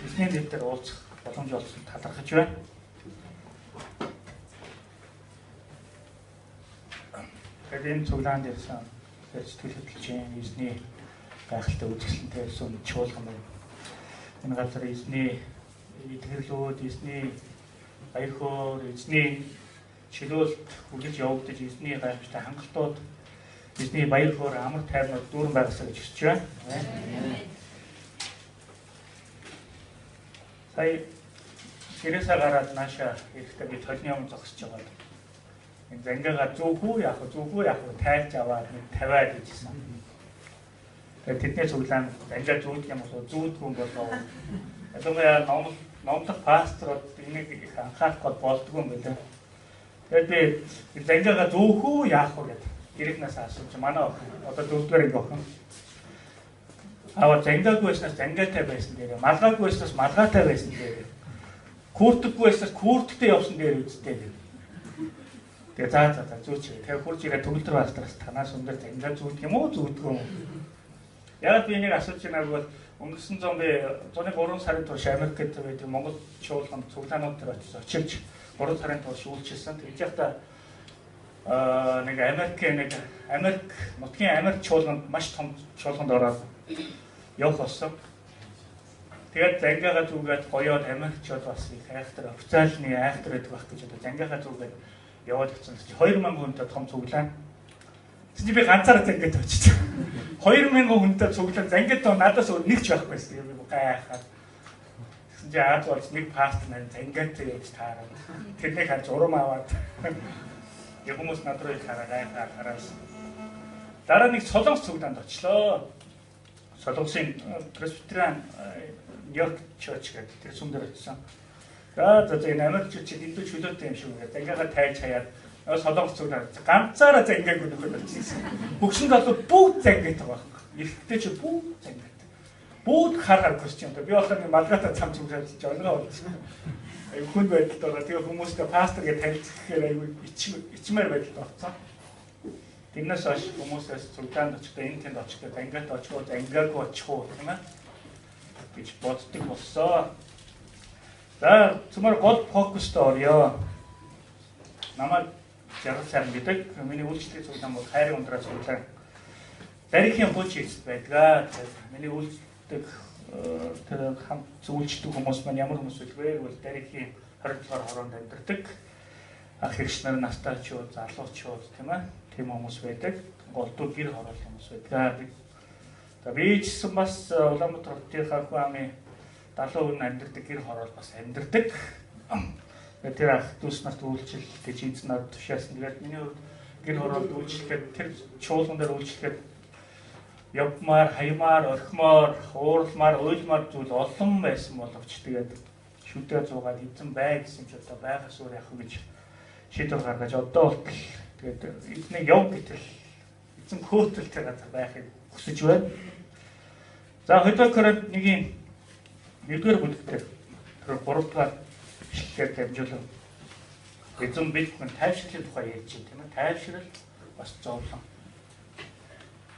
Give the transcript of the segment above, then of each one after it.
Эзний нэрээр уулзах боломж олсон талархаж байна. Тэгээд энэ цуглаанд ирсэн сэтгэл хөдлөж байна. Эзний гайхалтай үзэсгэлэнтэй ирсэн чуулган байна. Энэ газар эзний эдгэрлүүд, эзний баяр хөөр, эзний чөлөөлт үргэлж явагдаж, эзний гайхалтай хангалтууд, эзний баяр хөөр, амар тайвнууд дүүрэн байгаасаа гэж хүсэж байна. Сая гэрээсээ гараад нааша ирэхдээ би толны өмнө зогсож байгаа. Энэ зангиагаа зүүхүү яах вэ? Зүүхүү яах вэ? Тайлж аваад нэг тавиад ижсэн. Тэгээд тэдний цуглаан зангиа зүүдэх юм болов зүүдгүй юм болов. Ялангуяа номлох пасторууд энийг их анхаарах бол болдгоо юм билээ. Тэгээд би зангиагаа зүүхүү яах вэ гэдэг гэрийнхнээс асууж, манай охин одоо дөрөвдүгээр анги охин. Аваа зангиагүй байснаас зангиатай байсан дээрээ, малгайгүй байснаас малгайтай байсан дээрээ, куртгүй байснаас курттэй явсан дээр үсттэй гэх. Тэгээ за за за зүүч. Тэгээ хурж ирээ төгөлдөр пастораас танаас өндөр зангиа зүүдэх юм уу зүүдэх юм уу? Яг би энийг асууж байгааг бол өнгөрсөн зам би зуны 3 сарын турш Америкт байдаг Монгол чуулганд цуглаанууд дээр очиж очилж 3 сарын турш үйлчилсэн. Тэгж яхдаа нэг Америк нутгийн Америк чуулганд маш том чуулганд ороод явах болсон. Тэгээд зангиагаа зүгээд гоёод Америкчууд бас их айхтар официалны айхтар байдаг байх гэж одоо зангиагаа зүгээд яваад очсон. 2000 хүнтэй том цуглаан. Тэгсэн чи би ганцаараа зангиад очиж. 2000 хүнтэй цуглаан зангиад надаас өөр нэг ч байхгүй байсан. Би гайхаад. Тэгсэн чи Аз болж нэг пастор маань зангиадтай явж таараад. Тэрнийг харж урам аваад. Яг хүмүүс над руу их хараа гайхаад хараасан. Дараа нэг Солонгос цуглаанд очлоо. Солонгосын Presbyterian Нью-Йорк Church гэдэг тэр сүм дээр очсон. За за энэ Америкчууд чи дэндүү чөлөөтэй юм шиг үү. Зангиагаа тайлж хаяад Солонгос цуглаанд ганцаараа зангиагүй нөхөр очсон. Хөгшин залуу бүгд зангиатай байгаа байхгүй. Эрэгтэй чи бүгд зангиатай. Бүгд хар хар костюмтай. Би болохоор нэг малгайтай цам цуглаад чи ойлгоо болсон. Айгу хүнд байдалд байгаа. Тэгээ хүмүүстэй пастор гэж танилцах гэхээр айгу ичмээр байдалд орцсон. Тэрнээс хойш хүмүүсээс цуглаанд очихдоо энэ тэнд очихдоо зангиатай очих уу, зангиагүй очих уу тийм ээ гэж боддог болсоо. За цөмөр гол фокусд орё. Намайг Жаргал сайхан гэдэг. Миний үйлчлэлийн цуглаан бол хайрын ундраа цуглаан. Дарихийн хууч эцэст байдаг. Миний үйлчлдэг тэр хамт үйлчлдэг хүмүүс маань ямар хүмүүс вэ гэвэл дарихийн 27 дугаар хороонд амьдардаг. Ах эгч нар, настайчууд, залуучууд тийм ээ. Тийм хүмүүс байдаг. Голдуу гэр хороолт хүмүүс байдаг. За би ч гэсэн бас Улаанбаатар хотынхаа хүн амын 70% нь амьдардаг гэр хороол бас амьдардаг. Тэгээд тэр ах дүүс нарт үйлчил гэж эзэн надад тушаасан. Тэгээд миний хувьд гэр хороолд үйлчлэхэд тэр чуулган дээр үйлчлэхэд явмаар, хаямаар, орхимоор, уурламаар, уйлмаар зүйл олон байсан боловч тэгээд шүдээ зуугаад эзэн бай гэсэн ч одоо байгаас өөр яах вэ гэж шийдвэр гаргаж одоо болтол тэгээд эзнийг яв гэтэл эзэн хөөтөл тэр газар байхыг хүсэж байна. За 2 Коринт 1-ийн 1-р бүлэгтэр тэр 3-р ишлэлээр дамжуулан эзэн бид бүхэн тайвширлын тухай ярьж байна тийм ээ. Тайвшрал бас зовлон.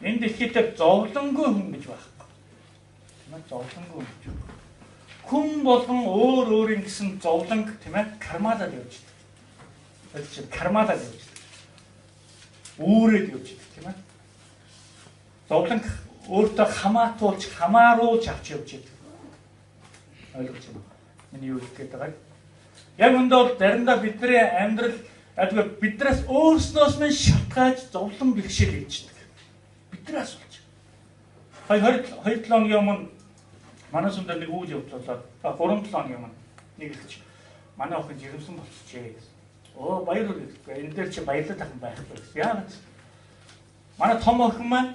Энэ дэлхий дээр зовлонгүй хүн гэж байхгүй. Тийм ээ, зовлонгүй хүн гэж байхгүй. Хүн болгон өөр өөрийн гэсэн зовлонг тийм ээ кармалаад явж байдаг. Тэр чинь кармалаад явж байдаг. Үүрээд явж байдаг тийм ээ. Зовлонг өөртөө хамаатуулж, хамааруулж авч явж байдаг. Ойлгож байна уу? Миний юу хэлэх гээд байгааг. Яг үндэ бол заримдаа бидний амьдрал адгүй биднээс өөрснөөс минь шалтгааж зовлон бэрхшээл хийждэг. Биднээс болж. 2 7 хоногийн өмнө манай сүмдэр нэг үйл явдал болоод 3 7 хоногийн өмнө нэг ихч манай охин жирэмсэн болчихжээ гэсэн. Оо баяр хүргэхгүй. Энэ дээр чи баярлаад ахын байхгүй гэсэн. Яагаад? Манай том охин маань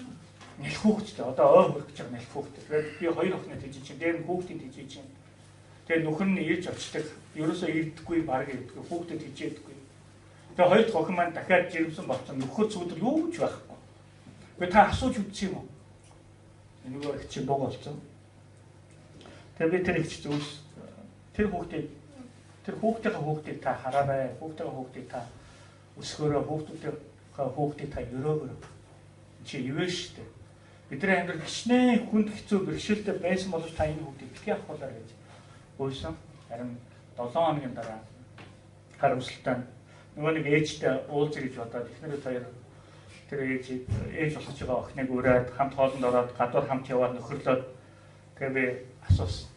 нэлх хүүхэдтэй. Одоо ой хүрэх гэж байгаа нэлх хүүхэдтэй. Тэгээд би хоёр охиныг тэжиж чинь, дээр нь хүүхдийг тэжиж чинь. Тэгээд нөхөр нь ирж очдог. Ерөөсөө ирдэггүй, бараг ирдэггүй, хүүхдэд тэжээдэггүй. Тэгээд хоёр дахь охин маань дахиад жирэмсэн болсон. Нөхөр цүүдэр юу ч байхгүй. Гэхдээ та асууж үзсэн юм уу? Нөгөө их чинь бог болсон. Тэгээд би тэр их зүйлс тэр хүүхдийг тэр хүүхдийнхээ хүүхдийг та хараарай. Хүүхдийнхээ хүүхдийг та өсгөөрөө, хүүхдүүдийнхээ хүүхдийг та өрөөгөрөө. Чи ивэ штэ. Бидний амьдрал хичнээн хүнд хэцүү бэрхшээлтэй байсан боловч та энэ хүүхдийг битгий авахулаа гэж гуйсан. Харин 7 хоногийн дараа харамсалтай нь нөгөө нэг ээжтэй уулзъя гэж бодоод эхнэрээ хоёр тэр ээж болох гэж байгаа охиныг ураад хамт хоолнд ороод гадуур хамт яваад нөхөрлөөд тэгээ би асуусан.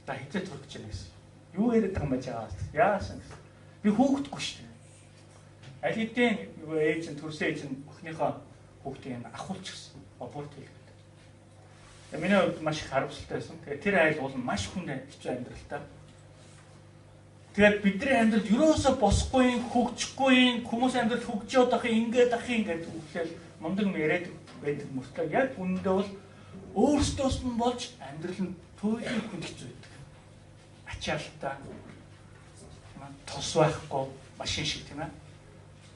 За хэзээ төрөх гэж байна гэсэн. Юу яриад байгаа юм бэ чаавас? Яасан гэсэн. Би хүүхдгүй шүү дээ. Аль хэдийн нөгөө ээж нь төрсөн ээж нь охиныхоо хүүхдийг нь ахуулчихсан. Аборт хийлгээд. Тэгээ миний хувьд маш их харамсалтай байсан. Тэгээ тэр айл уул нь маш хүнд хэцүү амьдралтай. Тэгээд бидний амьдрал ерөөсө босхгүй, хөгжихгүй, хүмүүс амьдрал хөгжөөд ах юм, ингээд ах юм гэдэг үглэл мундаг юм яриад байдаг мөртлөө яг үнэндээ бол өөрсдөөс нь болж амьдрал нь туйлын хүнд хэцүү байдаг. Ачаалттай, тус байхгүй, машин шиг тийм ээ.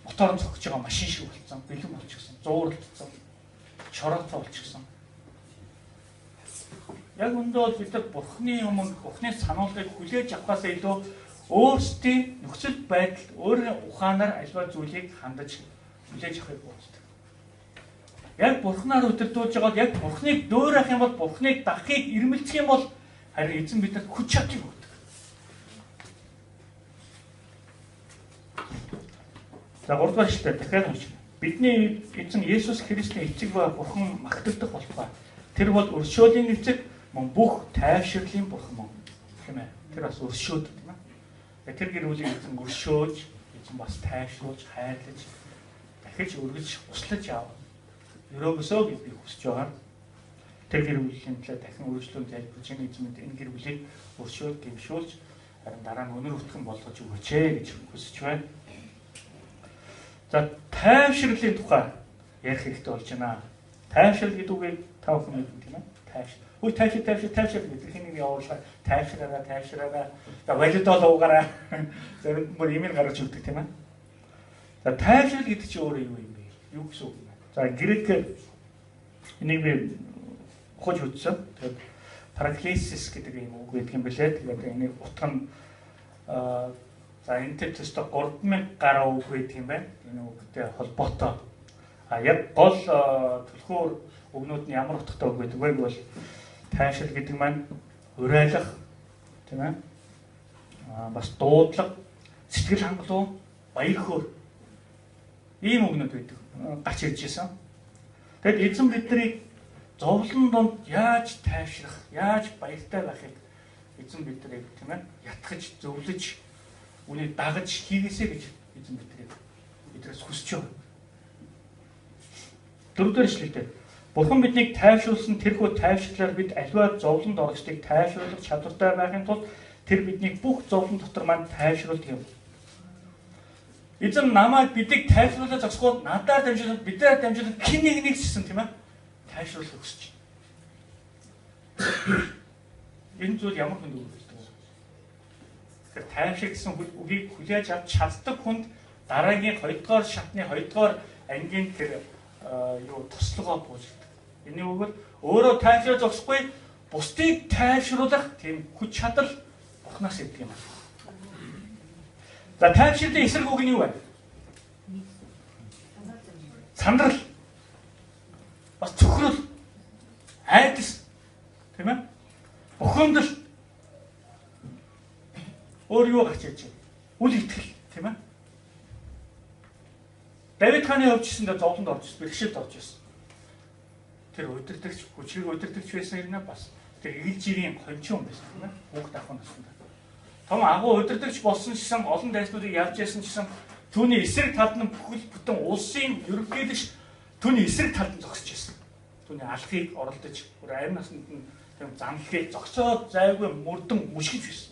Мотор нь цогцож байгаа машин шиг болцсон, бэлэн болчихсон, зууралдсан, шорооцоо болчихсон. Яг үнэндээ бол бид нар Бурхны өмнө Бурхны сануулгыг хүлээж авахаас илүү өөрсдийн нөхцөл байдал, өөрийн ухаанаар альва зүйлийг хандаж хүлээж авахыг боддог. Яг Бурхнаар удирдуулж байгаад яг Бурхныг дөөрөх юм бол Бурхныг дахыг ирмэлцэх юм бол харин эзэн бидэнд хүч чадлыг өгдөг. За 3 дугаар ишлэл дахиад уншина. Бидний эзэн Есүс Христийн эцэг ба Бурхан магтагдах болтугай. Тэр бол өршөөлийн эцэг мөн бүх тайвширлын Бурхан мөн. Тийм ээ. Тэр бас өршөөдөг тийм ээ. Тэр гэр бүлийг эзэн өршөөж, эзэн бас тайвшруулж, хайрлаж, дахиж өргөж, услаж аав. Өрөөгөөсөө гэж би хүсэж байгаа. Тэр гэр бүлийн төлөө дахин өргөжлөн залбирч энэ эзэн энэ гэр бүлийг өршөөж, гэмшүүлж, харин дараа нь өнөр хөтгөн болгож өгөөч ээ гэж хүсэж байна. За тайвширлын тухай ярих хэрэгтэй болж байна. Тайвшрал гэдэг үгийг та бүхэн мэднэ тийм ээ. Тайвшир. Үгүй тайвшир тайвшир тайвшир гэдэг хин нэг явуулгаа тайвшраараа тайвшраараа. За валидол уугаараа зарим бүр имийг гаргаж өгдөг тийм ээ. За тайвшрал гэдэг чинь өөрөө юу юм бэ? Юу гэсэн үг юм бэ? За грекээр энийг би ухаж үзсэн. Тэгээд параклесис гэдэг ийм үг байдаг юм билээ. Тэгээд энийг утга нь за энэ төстэй 3000 гаруй үг байдаг юм байна. Энэ үгтэй холбоотой. А яг гол түлхүүр үгнүүд нь ямар утгатай үг байдаг вэ гэвэл тайвшрал гэдэг маань уриалах тийм ээ. А бас дуудлага, сэтгэл хангалуун, баяр хөөр ийм үгнүүд байдаг. Гарч ирж исэн. Тэгэд эзэн биднийг зовлон донд яаж тайвшрах, яаж баяртай байхыг эзэн биднийг тийм ээ ятгах, зөвлөж, үүнийг дагаж хийгээсэй гэж эзэн биднийг биднээс хүсэж байна. Дөрөвдүгээр ишлэлдээ Бурхан биднийг тайвшруулсан тэрхүү тайвшрлаар бид аливаа зовлонд орогчдыг тайвшруулах чадвартай байхын тулд тэр биднийг бүх зовлон дотор манд тайвшруулдаг юм. Эзэн намайг бидийг тайвшруулах зогсохгүй надаар дамжуулаад бидээр дамжуулаад хэн нэгнийг ч гэсэн тийм ээ тайвшруулах хүсэж байна. Энэ зүйл ямар хүнд үг вэ? Тэгэхээр тайвшир гэсэн үгийг хүлээж авч чаддаг хүнд дараагийн 2 дугаар шатны 2 дугаар ангийн тэр юу тослогоо бууж. Энэний үг бол өөрөө тайвшраа зогсохгүй бусдыг тайвшруулах тийм хүч чадал Бурханаас ирдэг юм байна. За тайвширлын эсрэг үг нь юу вэ? Сандрал. Бас цөхрөл. Айдас. Тийм ээ? Бухимдал. Өөр юу гарч ирж байна? Үл итгэл, тийм ээ? Давид хааны хувьд ч гэсэндээ зовлонд орж ирсэн, бэрхшээлд орж ирсэн. Тэр удирдагч, хүчрэг удирдагч байсан юм бас тэр эгэл жирийн хончин хүн байсан тийм ээ. Хүүхд ахуй насанд. Том агуу удирдагч болсон ч гэсэн олон дайснуудыг явж ясан ч гэсэн түүний эсрэг талд нь бүхэл бүтэн улсын ерөнхийлөгч түүний эсрэг талд нь зогсож байсан. Түүний алхыг оролдож, бүр амь насанд нь тийм замлахыг зогсоод зайгүй мөрдөн мөшгөж байсан.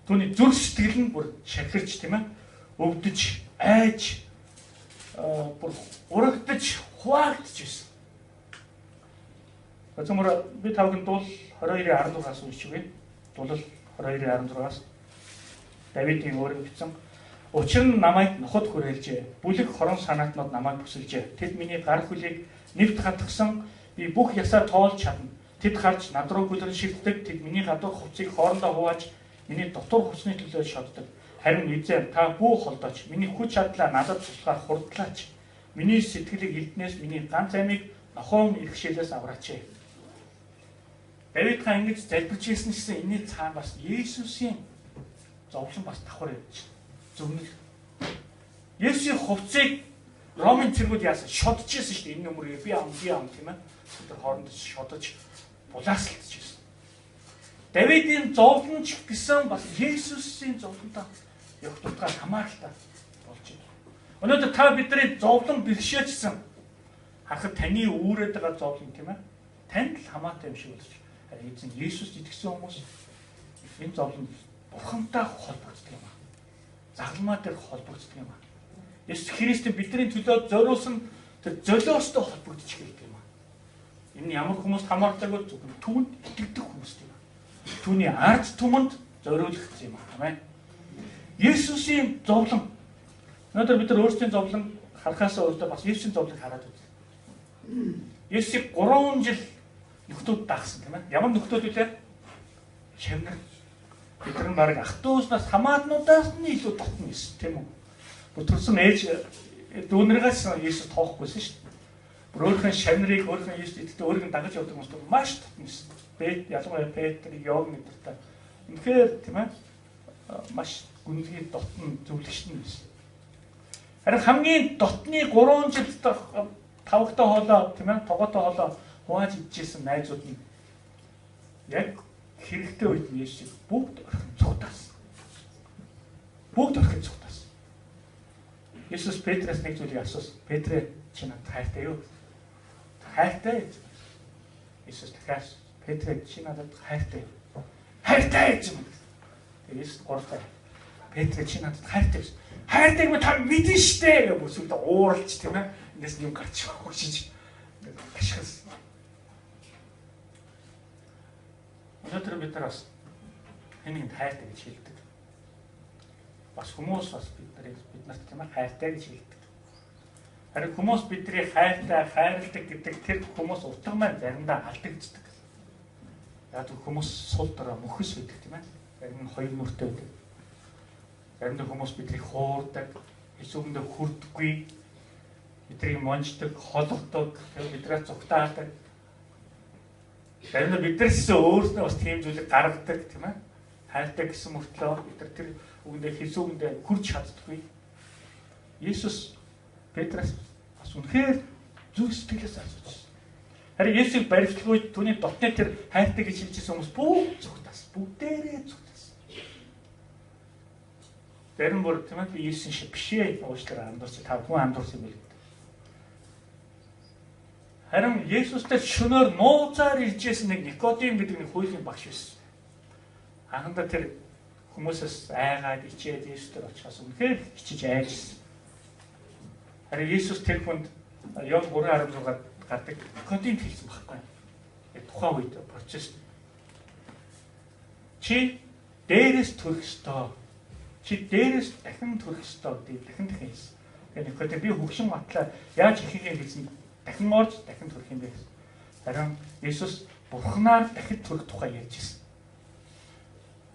Түүний зүрх сэтгэл нь бүр шахирч тийм ээ өвдөж, айж, бүр урагдаж, хуваагдж байсан. Зөвхөн би та бүхэнд дул 22:16-аас уншиж өгье. Дулал 22:16-аас Давидын өөрөө бичсэн. Учир нь намайг ноход хүрээлжээ. Бүлэг хорон санаатнууд намайг бүсэлжээ. Тэд миний гар хүлийг нэвт хатгсан. Би бүх ясаа тоолж чадна. Тэд харж над руу гүлрэн шилдэг. Тэд миний гадуур хувцсыг хоорондоо хувааж миний дотор хувцсны төлөө шоддог. Харин эзэн та бүү холдооч. Миний хүч чадлаа надад туслахаар хурдлаач. Миний сэтгэлийг элднээс миний ганц амийг нохоон иргэшээлээс авраач. Давид хаан ингэж залбирч ирсэн гэсэн энэний цаана бас Есүсийн зовлон бас давхар явж зөвнөл. Есүсийн хувцсыг Ромын цэргүүд яасан? Шодож ирсэн шүү дээ. Энэ нүмерийг би ам тийм ээ. Тэр хооронд шодож булаацалтж ирсэн. Давидын зовлон ч гэсэн бас Есүсийн зовлонтой явах дутгаар хамааралтай болж байна. Өнөөдөр та бидний зовлон бэрхшээлжсэн харахад таны үүрээд байгаа зовлон тийм ээ. Танд л хамаатай юм шиг болж. Харин эзэн Есүст итгэсэн хүмүүс энэ зовлон Бурхантай холбогддог юм аа. Загалмаа дээр холбогддог юм аа. Есүс Христ бидний төлөө зориулсан тэр золиостой холбогдож эхэлдэг юм аа. Энэ ямар хүмүүст хамаардаг вэ? Зөвхөн түүнд итгэдэг хүмүүст юм аа. Түүний ард түмэнд зориулагдсан юм аа. Амен. Есүсийн зовлон. Өнөөдөр бид нар өөрсдийн зовлон харахаас өөртөө бас Есүсийн зовлоныг хараад үзье. Есүсийг 3 жил нөхдүүд дагсан тийм ээ. Ямар нөхдүүд вүлээ? Шавнар. Бид нар баг ах дүүснээс хамаатнуудаас нь илүү дотно гэсэн тийм үү? Бүтэрсэн ээж дүүнэргээс Есүс тоохгүйсэн шүү дээ. Бүр өөрийнхөө шавнарыг өөрийнхөө Есүс итгэдэг өөрийг нь дагаж явдаг хүмүүст маш дотно гэсэн. Пет ялангуяа Петр, Иоанн гэдэгтэй. Үнэхээр тийм ээ маш гүнзгий дотно зөвлөгч нь байсан. Харин хамгийн дотны 3 жил тавгтай хоолой тийм ээ тогоотой хоолой хувааж идчихсэн найзууд нь яг хэрэгтэй үед нь Есүсийг бүгд орхин цугтаасан. Бүгд орхин цугтаасан. Есүс Петрээс нэг зүйлийг асуусан. Петрэ чи надад хайртай юу? Хайртай гэж. Есүс дахиад Петрэ чи надад хайртай юу? Хайртай гэж. Тэгээ Есүс гуравтаа Петрэ чи надад хайртай гэж. Хайртайг би та мэдэн штэ гэж бүсгүйдээ ууралж тийм ээ. Эндээс юм гарч хөшиж ашигласан. Өнөөдөр бид нар бас хэн нэгэнд хайртай гэж хэлдэг. Бас хүмүүс бас бид нарт тийм ээ хайртай гэж хэлдэг. Харин хүмүүс бидний хайртай, хайрладаг гэдэг тэр хүмүүс утга маань заримдаа алдагддаг. Яг хүмүүс сул дорой мөхөс байдаг тийм ээ. Зарим нь хоёр нүртэй байдаг. Заримдаа хүмүүс биднийг хуурдаг, хэсүүгэндээ хүрдэггүй, биднийг монждог, холгодог, биднээс зүгтаадаг. Заримдаа биднээс өөрснөө бас тийм зүйлийг гаргадаг тийм ээ. Хайртай гэсэн мөртлөө бид нар тэр үгэндээ хэсүүгэндээ хүрч чаддаггүй. Есүс Петрээс бас үнэхээр зүг сэтгэлээс асууж. Харин Есүсийг баривчлах үед түүний дотны тэр хайртай гэж хэлжсэн хүмүүс бүгд зүгтаас, бүгдээрээ зүгтаас. Зарим бүр тийм ээ би Есүсийн шиг биш ээ уучлаарай андуурч та хүн андуурсан юм байл. Харин Есүстэй шөнөөр нууцаар иржсэн нэг Никодим гэдэг нэг хуулийн багш байсан. Анхандаа тэр хүмүүсээс айгаад ичээд Есүс дээр очихоос үнэхээр хичиж айжсэн. Харин Есүс тэр хүнд Иоанн 3:16 гардаг Никодимд хэлсэн байхгүй. Яг тухайн үед процесс. Чи дээрээс төрөх ёстой. Чи дээрээс дахин төрөх ёстой гэдэг дахин дахин хэлсэн. Тэгээ Никодим би хөгшин батлаа яаж ихэнх юм гэсэн дахин орж дахин төрөх юм бэ гэсэн. Харин Есүс Бурханаар дахин төрөх тухай ярьж ирсэн.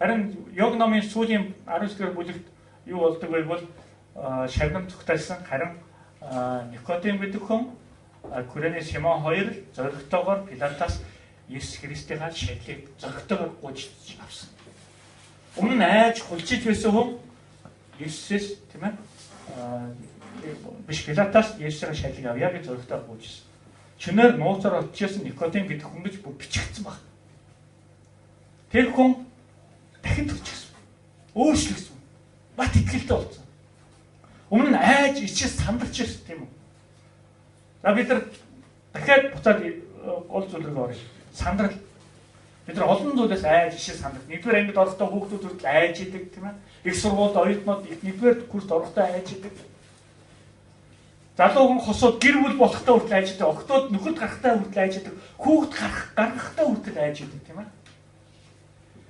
Харин Йог номын сүүлийн 19-р бүлэгт юу болдог вэ бол шавнам цугтаасан. Харин Никодим гэдэг хүн Курены Симон хоёр зоригтойгоор Пилатаас Есүс Христийн шадлыг зоригтойгоор гуйж авсан. Өмнө нь айж хулжиж байсан хүн Есүсээс тийм ээ биш Пилатаас Есүсийн шалыг авъя гэж зоригтой гуйжсэн. Шөнөөр нууцаар очижсэн Никодим гэдэг хүн гэж бүр бичигдсэн баг. Тэр хүн дахин төрчихсөн. Өөрчлөгдсөн. Бат итгэлтэй болсон. Өмнө нь айж ичээс сандарч ирсэн тийм үү? За бид нар дахиад буцаад гол зүйл рүү оръё. Сандрал. Бид нар олон зүйлээс айж ичээс сандрал. Нэгдүгээр ангид орохдоо хүүхдүүд хүртэл айж идэг тийм ээ. Их сургуульд оюутнууд нэгдүгээр курст орохдоо айж идэг. Залуу хүн хосууд гэр бүл болохтой хүртэл айж идэг. Охтууд нөхөд гарахтаа хүртэл айж идэг. Хүүхд гаргахтаа хүртэл айж идэг тийм ээ.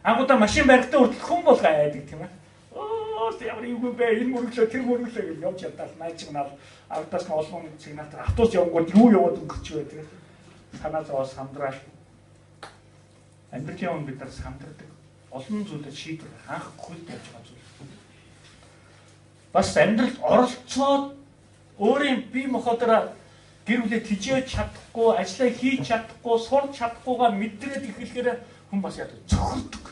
Ангуудаа машин барихтаа хүртэл хүн болго айдаг тийм ээ. Оо ямар юм бэ? Энэ мөрөглөө тэр мөрөглөө гэж явж явдал наачиг нал ардаас нь олон сигналтар автобус явангууд юу яваад өнгөрч вэ тийм. Санаа зовоо сандрал. Амьдралын өмнө бид нар сандардаг. Олон зүйлээр шийдвэр анх хөлд явж байгаа зүйл. Бас амьдралд оролцоод өөрийн бие махбодороо Гэр бүлээ тижээж чадахгүй, ажлаа хийж чадахгүй, сурч чадахгүйгаа мэдрээд эхлэхээр хүн бас яадаг цөхөрдөг.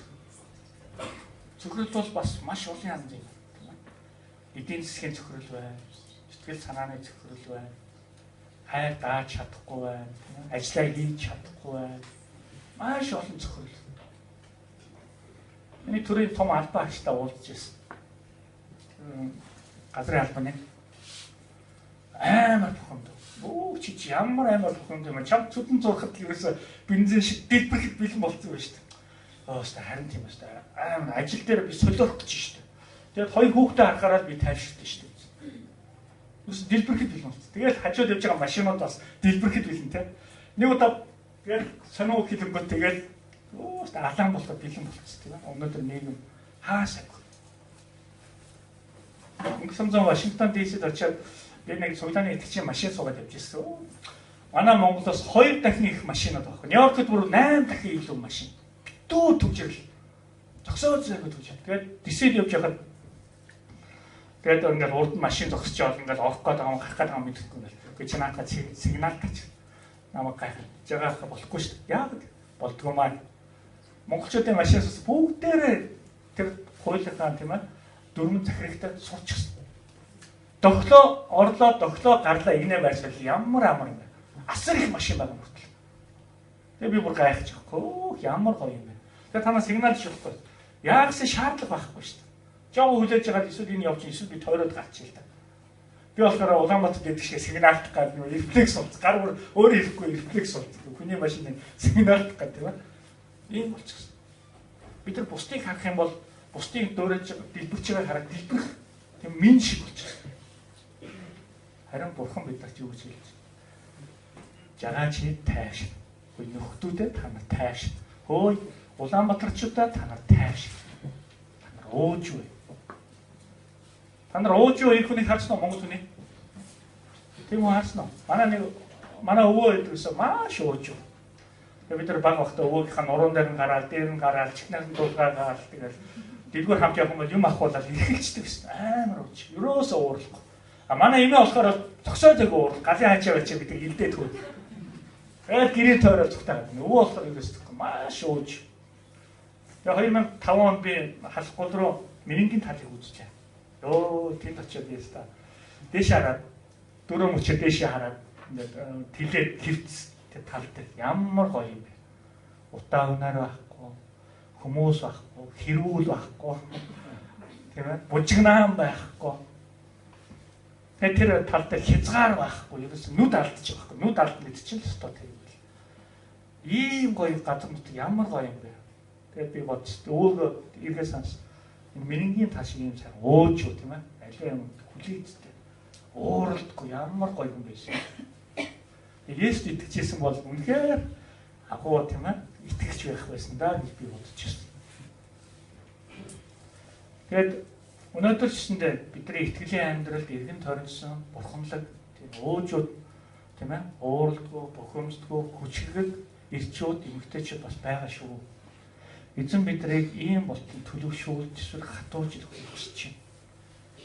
Цөхрөл бол бас маш олон янзын юм, тийм ээ. Эдийн засгийн цөхрөл байна, сэтгэл санааны цөхрөл байна, хайр дааж чадахгүй байна, тийм ээ. Ажлаа хийж чадахгүй байна. Маш олон цөхрөл. Миний төрийн том албан агчтай уулзж байсан. Газрын албаны амар бухимд. Өө чи ямар амар бухимд юм. Чам цүдэн зурхад л ерөөсө бензин шиг дэлбэрэхэд бэлэн болцсон байж шүү дээ. Өөстө харин тийм ба шүү дээ. Амар ажил дээр би солиорох гэж шүү дээ. Тэгээд хоёр хүүхдээ харахаараа би тайвширдээ шүү дээ. Ерөөсө дэлбэрэхэд бэлэн болцсон. Тэгэл хажууд явж байгаа машинууд бас дэлбэрэхэд бэлэн те. Нэг удаа тэгэл сонио хэлэнгүүт тэгэл өөстө алаан болоход бэлэн болцсон тийм ээ. Өнөөдөр нийгэм хаасаагүй. Өнгөрсөн зам Вашингтон DC-д очиад би нэг цуглааны итгэгчийн машин суугаад явж ирсэн. Манай Монголоос 2 дахин их машинууд байхгүй. Нью-Йоркд бүр 8 дахин илүү машин. Битүү түгжрэл. Зогсоод зайгүй түгжрэл. Тэгээд DC-д явж байхад тэгээд ингээл урд нь машин зогсож ингээд орох гээд байгаа юм, гарах гээд байгаа юм мэдэхгүй ингээл. Гэхдээ чи наадах сигнал тач. Намайг гайхаж байгаа болохгүй шүү дээ. Яагаад болдгоо маа. Монголчуудын машин сус бүгдээрээ тэр хуулийнхаа тийм ээ дөрвөн захирагтай сурчихсан. Дохлоо, орлоо, дохлоо, гарлаа игнэ байршаал ямар амар юм бэ? Асар их машин байгаа мөртлөө. Тэгээ би бүр гайхаж байгаа. Хөөх ямар гоё юм бэ? Тэгээ танаа сигнал шилхгүй. Яагсан шаардлага байхгүй шүү дээ. Жоо хүлээж байгаа эсвэл энэ явж эсвэл би тойроод гарчих л та. Би болохоор Улаанбаатарт гэдэг шиг сигналдах гад нэг рефлекс болц. Гар бүр өөрөө ирэхгүй рефлекс болц. Хүний машины сигналдах гад тийм ээ. Ийм болчихсон. Бид нар бусдыг харах юм бол бусдыг дөөрэж дэлбэрч байгааг хараад дэлбэрэх тийм мэн шиг болчихсон. Харин бурхан биднэрт юу гэж хэлж байна? Жагаа чи тайвшин. Хөөе нөхдүүдээ та нар тайвшин. Хөөе Улаанбаатарчуудаа та нар тайвшин. Та нар ууж бай. Та нар ууж юу энэ хүнийг харсан уу Монгол хүний? Тийм үү харсан уу? Манай өвөө гэдэг гэсэн маш ууж юу. Тэгээ бид нар баг багтаа өвөөгийнхаа нуруунд дээр нь гараал, дээр нь гараал, чихнээс нь дулгаагаал тэгэл дэлгүүр хамт явах юм бол юм ахуулаад эрхэлждэг гэсэн. Амар ууж. Ерөөсөө уурлахгүй. А манай эмээ болохоор зогсоод яг уурал галын хаачаа байчаа гэдэг илдээ тгөө. Тэгээд гэрээ тойрол зүгтээ. Өвөө болохоор ерөөсөө маш ууж. Тэгээ 2005 онд би Халахгол руу Мэрэнгийн талыг үзлээ. Йоо тэнд очиод яста. Дээш хараад дөрөв мөчөө дээшээ хараад ингээд тэлээд хөвц тэр тал дээр ямар гоё юм бэ. Утаа өнөр байхгүй, хүмүүс байхгүй, хэрүүл байхгүй. Тийм ээ? Бужигнаан байхгүй. Тэгээ тэр тал дээр хязгаар байхгүй. Ерөөс нүд алдчих байхгүй. Нүд алдна гэдэг чинь л өстой тийм л. Ийм гоё газар нутаг ямар гоё юм бэ. Тэгээд би бодсон. Өвөөгөө эргээ санс. Энэ Мэрэнгийн тал шиг юм сайхан ууж юу тийм ээ. Аливаа юм хүлээцтэй. Ууралдгүй ямар гоё юм байсан. Есүст итгэжсэн бол үнэхээр агуу тийм ээ итгэгч байх байсан да гэж би бодож байсан. Тэгээд өнөөдөр ч гэсэндээ бидний итгэлийн амьдралд эргэн тойронсон бурханлаг тийм уужууд тийм ээ ууралдгүй, бухимддаггүй, хүчрэг эрчүүд, эмэгтэйчүүд бас байгаа шүү. Эзэн бидрийг ийм болтол төлөвшүүлж эсвэл хатууж ирэхийг хүсэж байна.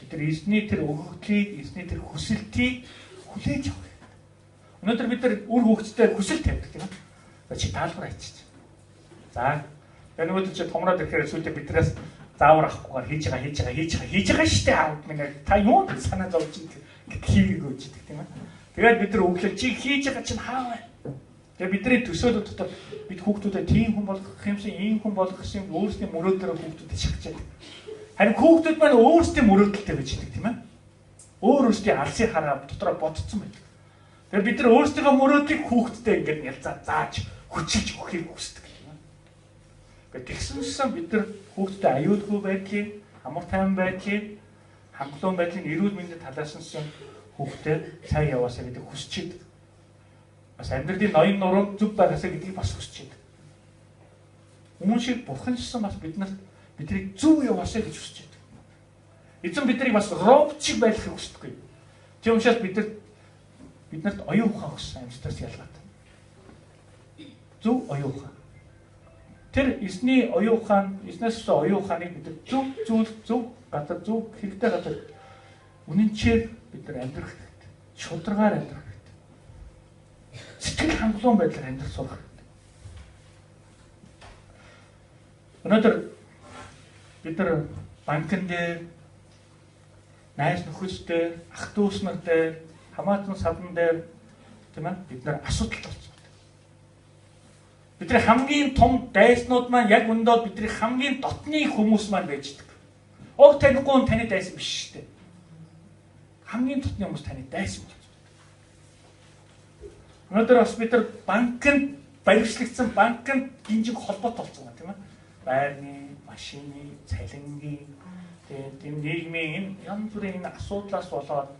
Бид нар эзний тэр өгөгдлийг, эзний тэр хүсэлтийг хүлээж авах хэрэгтэй. Өнөөдөр бид нар үр хөвгтдээ хүсэл тавьдаг тийм ээ. Чи даалгавар хийчих. За. Тэгээ нөгөөдөр чи томроод ирэхээр сүүлдээ биднээс заавар авахгүйгээр хийж байгаа шүү дээ. Аав минь та юунд санаа зовж ингэ хийгээгүй гэж гэдэг тийм ээ. Тэгээд бид нар өглөө чи хийж байгаа чинь хаа вэ? Тэгээ бидний төсөөлөл дотор бид хүүхдүүдэд тийм хүн болгох юмсан, ийм хүн болгох гэсэн өөрсдийн мөрөөдлөөрөө хүүхдүүдэд шахаж байдаг. Харин хүүхдүүд маань өөрсдийн мөрөөдөлтэй байж байдаг тийм ээ. Өөр өөрсдийн алсыг хараа дотроо бодцсон байдаг. Тэгээ бид нар өөрсдийнхөө мөрөөдлийг хүүхдтэй ингээд нялзаа зааж хүчилж өгөхийг хүсдэг тийм ээ. Тэгсэн бид нар хүүхдэд аюулгүй байдлыг, амар тайван байдлыг, хангалуун байдлыг, эрүүл мэндийн талаас нь хүүхдэд сайн яваасаа гэдэг хүсэж байдаг. Бас амьдралын ноён нуруу зүв байгаасаа гэдгийг бас хүсэж байдаг. Үүн шиг бурхан ч гэсэн бас биднэрт биднийг зөв яваасаа гэж хүсэж байдаг. Эзэн биднийг бас робот шиг байхыг хүсдэггүй. Тийм учраас биднэрт оюун ухаан өгсөн амьтдаас ялгаатай. Зөв оюун ухаан. Тэр эзний оюун ухаан, эзнээс өссөн оюун ухааныг бид зөв зүйл, зөв газар, зөв хэрэгтэй газар үнэнчээр бид нар амьдрах хэрэгтэй. Шударгаар амьдрах хэрэгтэй. Сэтгэл хангалуун байдлаар амьдрах сурах хэрэгтэй. Өнөөдөр бид нар банкн дээр, найз нөхөд дээр, ах дүүс нар дээр, хамаатан садан дээр, тийм ээ, бид нар асуудалд орсон. Бидний хамгийн том дайснууд маань яг өндөө бидний хамгийн дотны хүмүүс маань байж идэг. Уг танихгүй нь таны дайсан биш шүү дээ. Хамгийн дотны хүмүүс таны дайсан болж байна. Өнөөдөр бас бид нар банкнд баривчлагдсан, банкнд гинжиг холбоот болсон байна, тийм ээ. Байрны, машины, цалингийн, тэгээд нийгмийн энэ янз бүрийн энэ асуудлаас болоод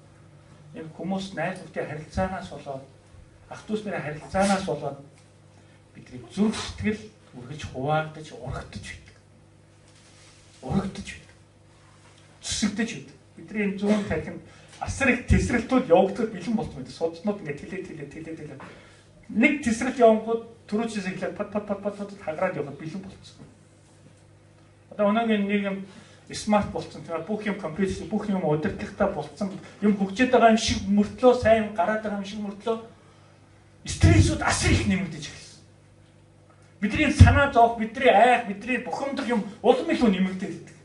энэ хүмүүс найз нөхдөд харилцаанаас болоод ах дүүс нарын харилцаанаас болоод бидний зүрх сэтгэл үргэлж хуваагдаж, урагдаж байдаг. Урагдаж байдаг. Зүсэгдэж байдаг. Бидний энэ зүүн тархинд асар их тесрэлтүүд явагдах бэлэн болсон байдаг. Судалснууд ингээд тэлээ тэлээ тэлээ тэлээ. Нэг тесрэлт явангууд түрүүчээс эхлээд пат пат пат пат пат хагараад явахад бэлэн болчихсон. Одоо өнөөгийн нийгэм смарт болцсон. Тэгэхээр бүх юм компьютер, бүх юм удирдлагатай болцсон. Юм хөгжиж байгаа юм шиг мөртлөө, сайн гараад байгаа юм шиг мөртлөө стрессүүд асар их нэмэгдэж эхэлсэн. Бидний санаа зовх, бидний айх, бидний бухимдах юм улам илүү нэмэгдээд идэг.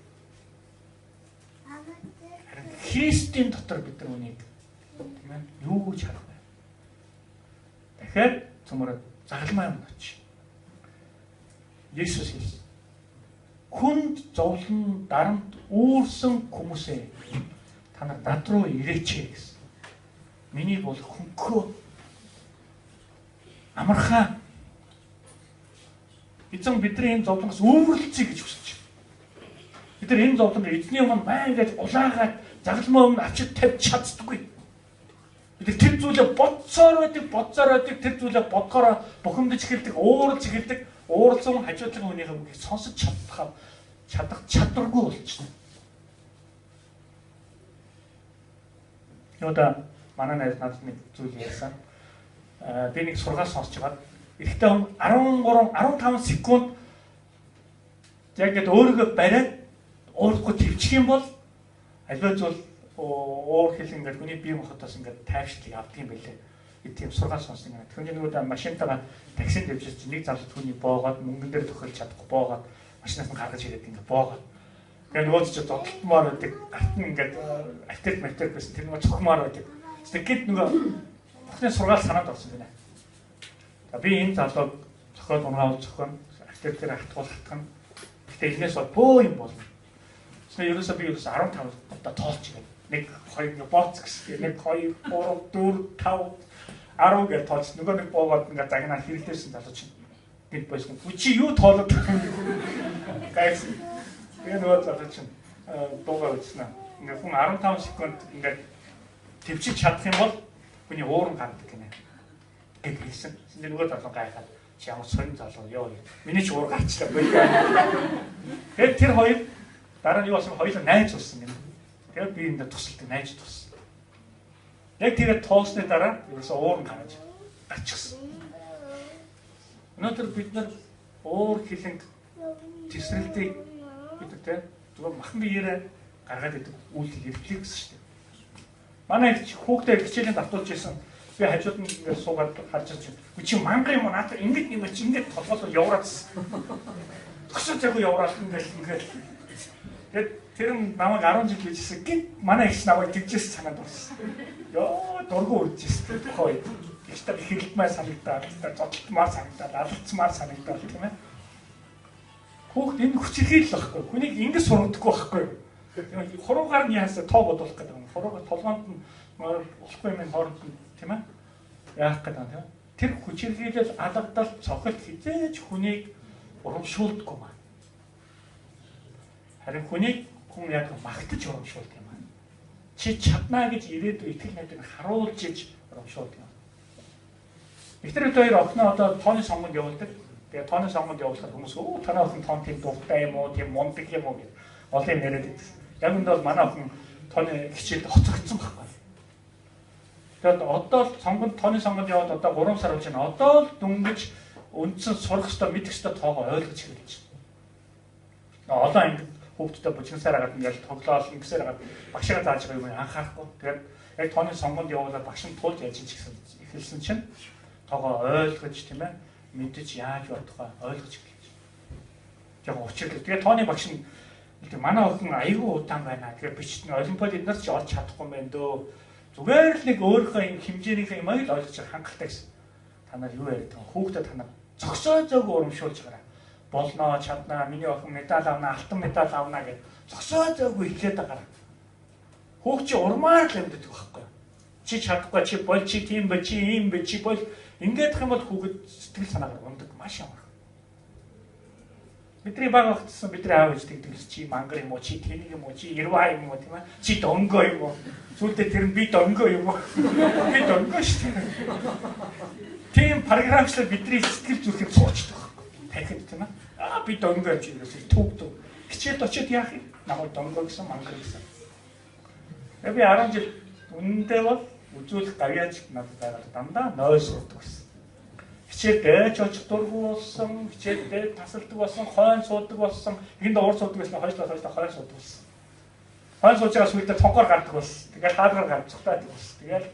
Харин Христийн дотор бид нар үнийг, тийм ээ, юу гэж харах вэ? Дахиад цөмөрөө загалмай юм очив. Есүс хэлсэн. Хүнд зовлон дарамт үүрсэн хүмүүсээ та нар над руу ирээч гэсэн. Миний бол хөнхөө амархаа. Эзэн бидний энэ зовлонгоос үүрлцээ гэж хүсэж байна. Бид нар энэ зовлонг эзний өмнө байн гэж улаагаад загалмай өмнө авчид тавьж чаддаггүй. Бид нар тэр зүйлээ бодсоор байдаг, тэр зүйлээ бодгороо бухимдаж эхэлдэг, ууралж эхэлдэг. Ууралсан хажуудлага хүнийхээ үгийг сонсож чадах чадваргүй болчихно. Юуда манай найз надад нэг зүйл ярьсан. Би нэг сургаал сонсч байгаад эрэгтэй хүн 13 15 секунд яг ингээд өөрийгөө бариад уурахгүй төвчих юм бол аливаа зүйл уур хил ингээд хүний бие махбодоос ингээд тайвширлыг авдаг юм байлээ. Тийм сургаал сонсон юм. Түүний нөгөө машинтайгаа таксинд явж байсан нэг залуу түүний боогоод мөнгөн дээр тохиолж чадахгүй боогоод машинаас нь гаргаж ирээд ингээд боогоод. Тэгээ нөгөө ч зодтолтмоор байдаг. Гарт нь ингээд автер матер байсан. Тэр нөгөө цохмоор байдаг. Тэгээд гид нөгөө бүхний сургаал санаанд орсон гинэ. За би энэ залууг зохиол унгаавал зохион автер дээр хатгуул хатгана. Гэтэ энэс бол бөө юм болно. Тэгэхээр ерөөсөө би 15 удаа тоолч ирээд 1 2 бооц гэсэн. 1 2 3 4 5 10 гэж тоолч нөгөө нэг боогоод ингээд загнаа хэрэлдээсэн залуу чинь гинт байсан. Чи юу тоолоод гайхсан. Тэгээ нөгөө залуу чинь дуугаа үзсэн. Ингээд хүн 15 секунд ингээд төвчиж чадах юм бол хүний ууран гардаг гинэ гэд хэлсэн. Тэнд нөгөө залуу гайхаад чи ямар сонин залуу ёо. Миний ч уур гарчлаа. Тэгээд тэр хоёр дараа нь юу болсон хоёулаа найз болсон гинэ. Тэгээд би энд тусалдаг найз туссан. Яг тэгээд тоосны дараа ерөөсөө уурн гараж гарчихсан. Өнөөдөр бид нар уур хилэнг тесрэлтийг бид нар зүгээр махан биеэрээ гаргаад идэг үйлдэл хэрэглэх гэсэн шүү дээ. Манай их хүүхдээ хичээлийн давтуулж исэн. Би хажууд нь ингээд суугаад харж ирж байна. Чи мангар юм уу? Наадах ингэж юм чи ингэж толгоолоо явраадсан. Төгсөө зайгүй явраал ингээд ингээд. Тэгээд тэр нь намайг 10 жил bijсэн. Гинт манай их намайг тэгжээс санаанд орсон. Йоо, дургу үржсэн. Тухай. Ихтэй хэрэлдмээр санагдаад, зодтолтмаар санагдаад, алдцмаар санагдаад тийм ээ. Хүүхд энэ хүчирхийлэл байхгүй. Хүнийг ингэж сургадаггүй байхгүй. Хуруугаар нь яасаа тоо бодуулах гэдэг юм. Хуруугаар толгоонд нь болохгүй юм хооронд нь тийм ээ. Яах гэдэг юм тийм ээ. Тэр хүчирхийлэл, алгадал, цохилт хизээж хүнийг урамшуулдаггүй маа. Харин хүнийг хүн яг магтаж урамшуулдаг юм аа. Чи чаднаа гэж ирээдүй итгэл найдварыг харуулж иж урамшуулдаг юм. Эхнэр бид хоёр охиноо одоо тооны сонгонд явуулдаг. Тэгээ тооны сонгонд явуулахад хүмүүс өө танай охин тоон тийм дуртай юм уу, тийм мундаг юм уу гэж олон юм яриад байдаг. Яг үндэ бол манай охин тооны хичээлд хоцрогдсон байхгүй. Тэгээд одоо л сонгонд тооны сонгонд яваад одоо 3 сар болж байна. Одоо л дөнгөж үндсэн сурах ёстой, мэдэх ёстой тоогоо ойлгож эхэлж байна. Олон ангид хүүхдтэй бужигсаар хагаад ингээл тоглоол ингэсээр хагаад багшгаа зааж байгаа юм анхаарахгүй. Тэгээд яг тооны сонгонд явуулаад багш нь туулж яаж ч гэсэн эхэлсэн чинь Тоогоо ойлгож тийм ээ мэдэж яаж бодох вэ? Ойлгож эхэлж. Жаахан учирлаа. Тэгээ тооны багш нь манай охин айгүй удаан байна. Тэгээ бичсэн олимпиад эднэр ч олж чадахгүй юм байна дөө. Зүгээр л нэг өөрийнхөө юм хэмжээнийхээ юм аяг л ойлгож хангалттай гэсэн. Та нар юу яриад байгаа? Хүүхдээ та нар зөксөө зөг урамшуулж байгаарай. Болно, чаднаа, миний охин медаль авна, алтан медаль авна гэж зөксөө зөөгүй хэлээд байгаарай. Хүүхд чи урмаар л амьддаг байхгүй юу? Чи чадахгүй, чи бол, чи тийм бэ, чи ийм бэ, чи бол ингээд юм бол хүүхэд сэтгэл санаагаар ундаг маш амар. Бидний бага багтсан бидний аав ээж тэгдэг л чи мангар юм уу, чи тэнийг юм уу, чи ирваа юм уу тийм ээ? Чи донгоо юм уу? Зүйлдээ тэр нь би донгоо юм уу? Би донгоо шүү дээ. Тийм програмчлал бидний сэтгэл зүрхийг суучдаг байхгүй. Танхид тийм ээ? Аа би донгоо чи ерөөсөө түүгдэг. Хичээлд очиод яах юм? Намайг донгоо гэсэн, мангар гэсэн. Тэгээ би 10 жил үнэндээ бол үзүүлэх гавьяач надад байгаа дандаа 0 суудаг байсан. Хичээл дэж очих дургүй болсон, хичээл дэж тасалдаг болсон, хойн суудаг болсон. Энд уур суудаг байсан, хойшлоо хойн суудаг болсон. Хойн сууж байгаа сүлдээ цонхоор гардаг болсон. Тэгэл хаалгаар гарч цухтаадаг болсон. Тэгэл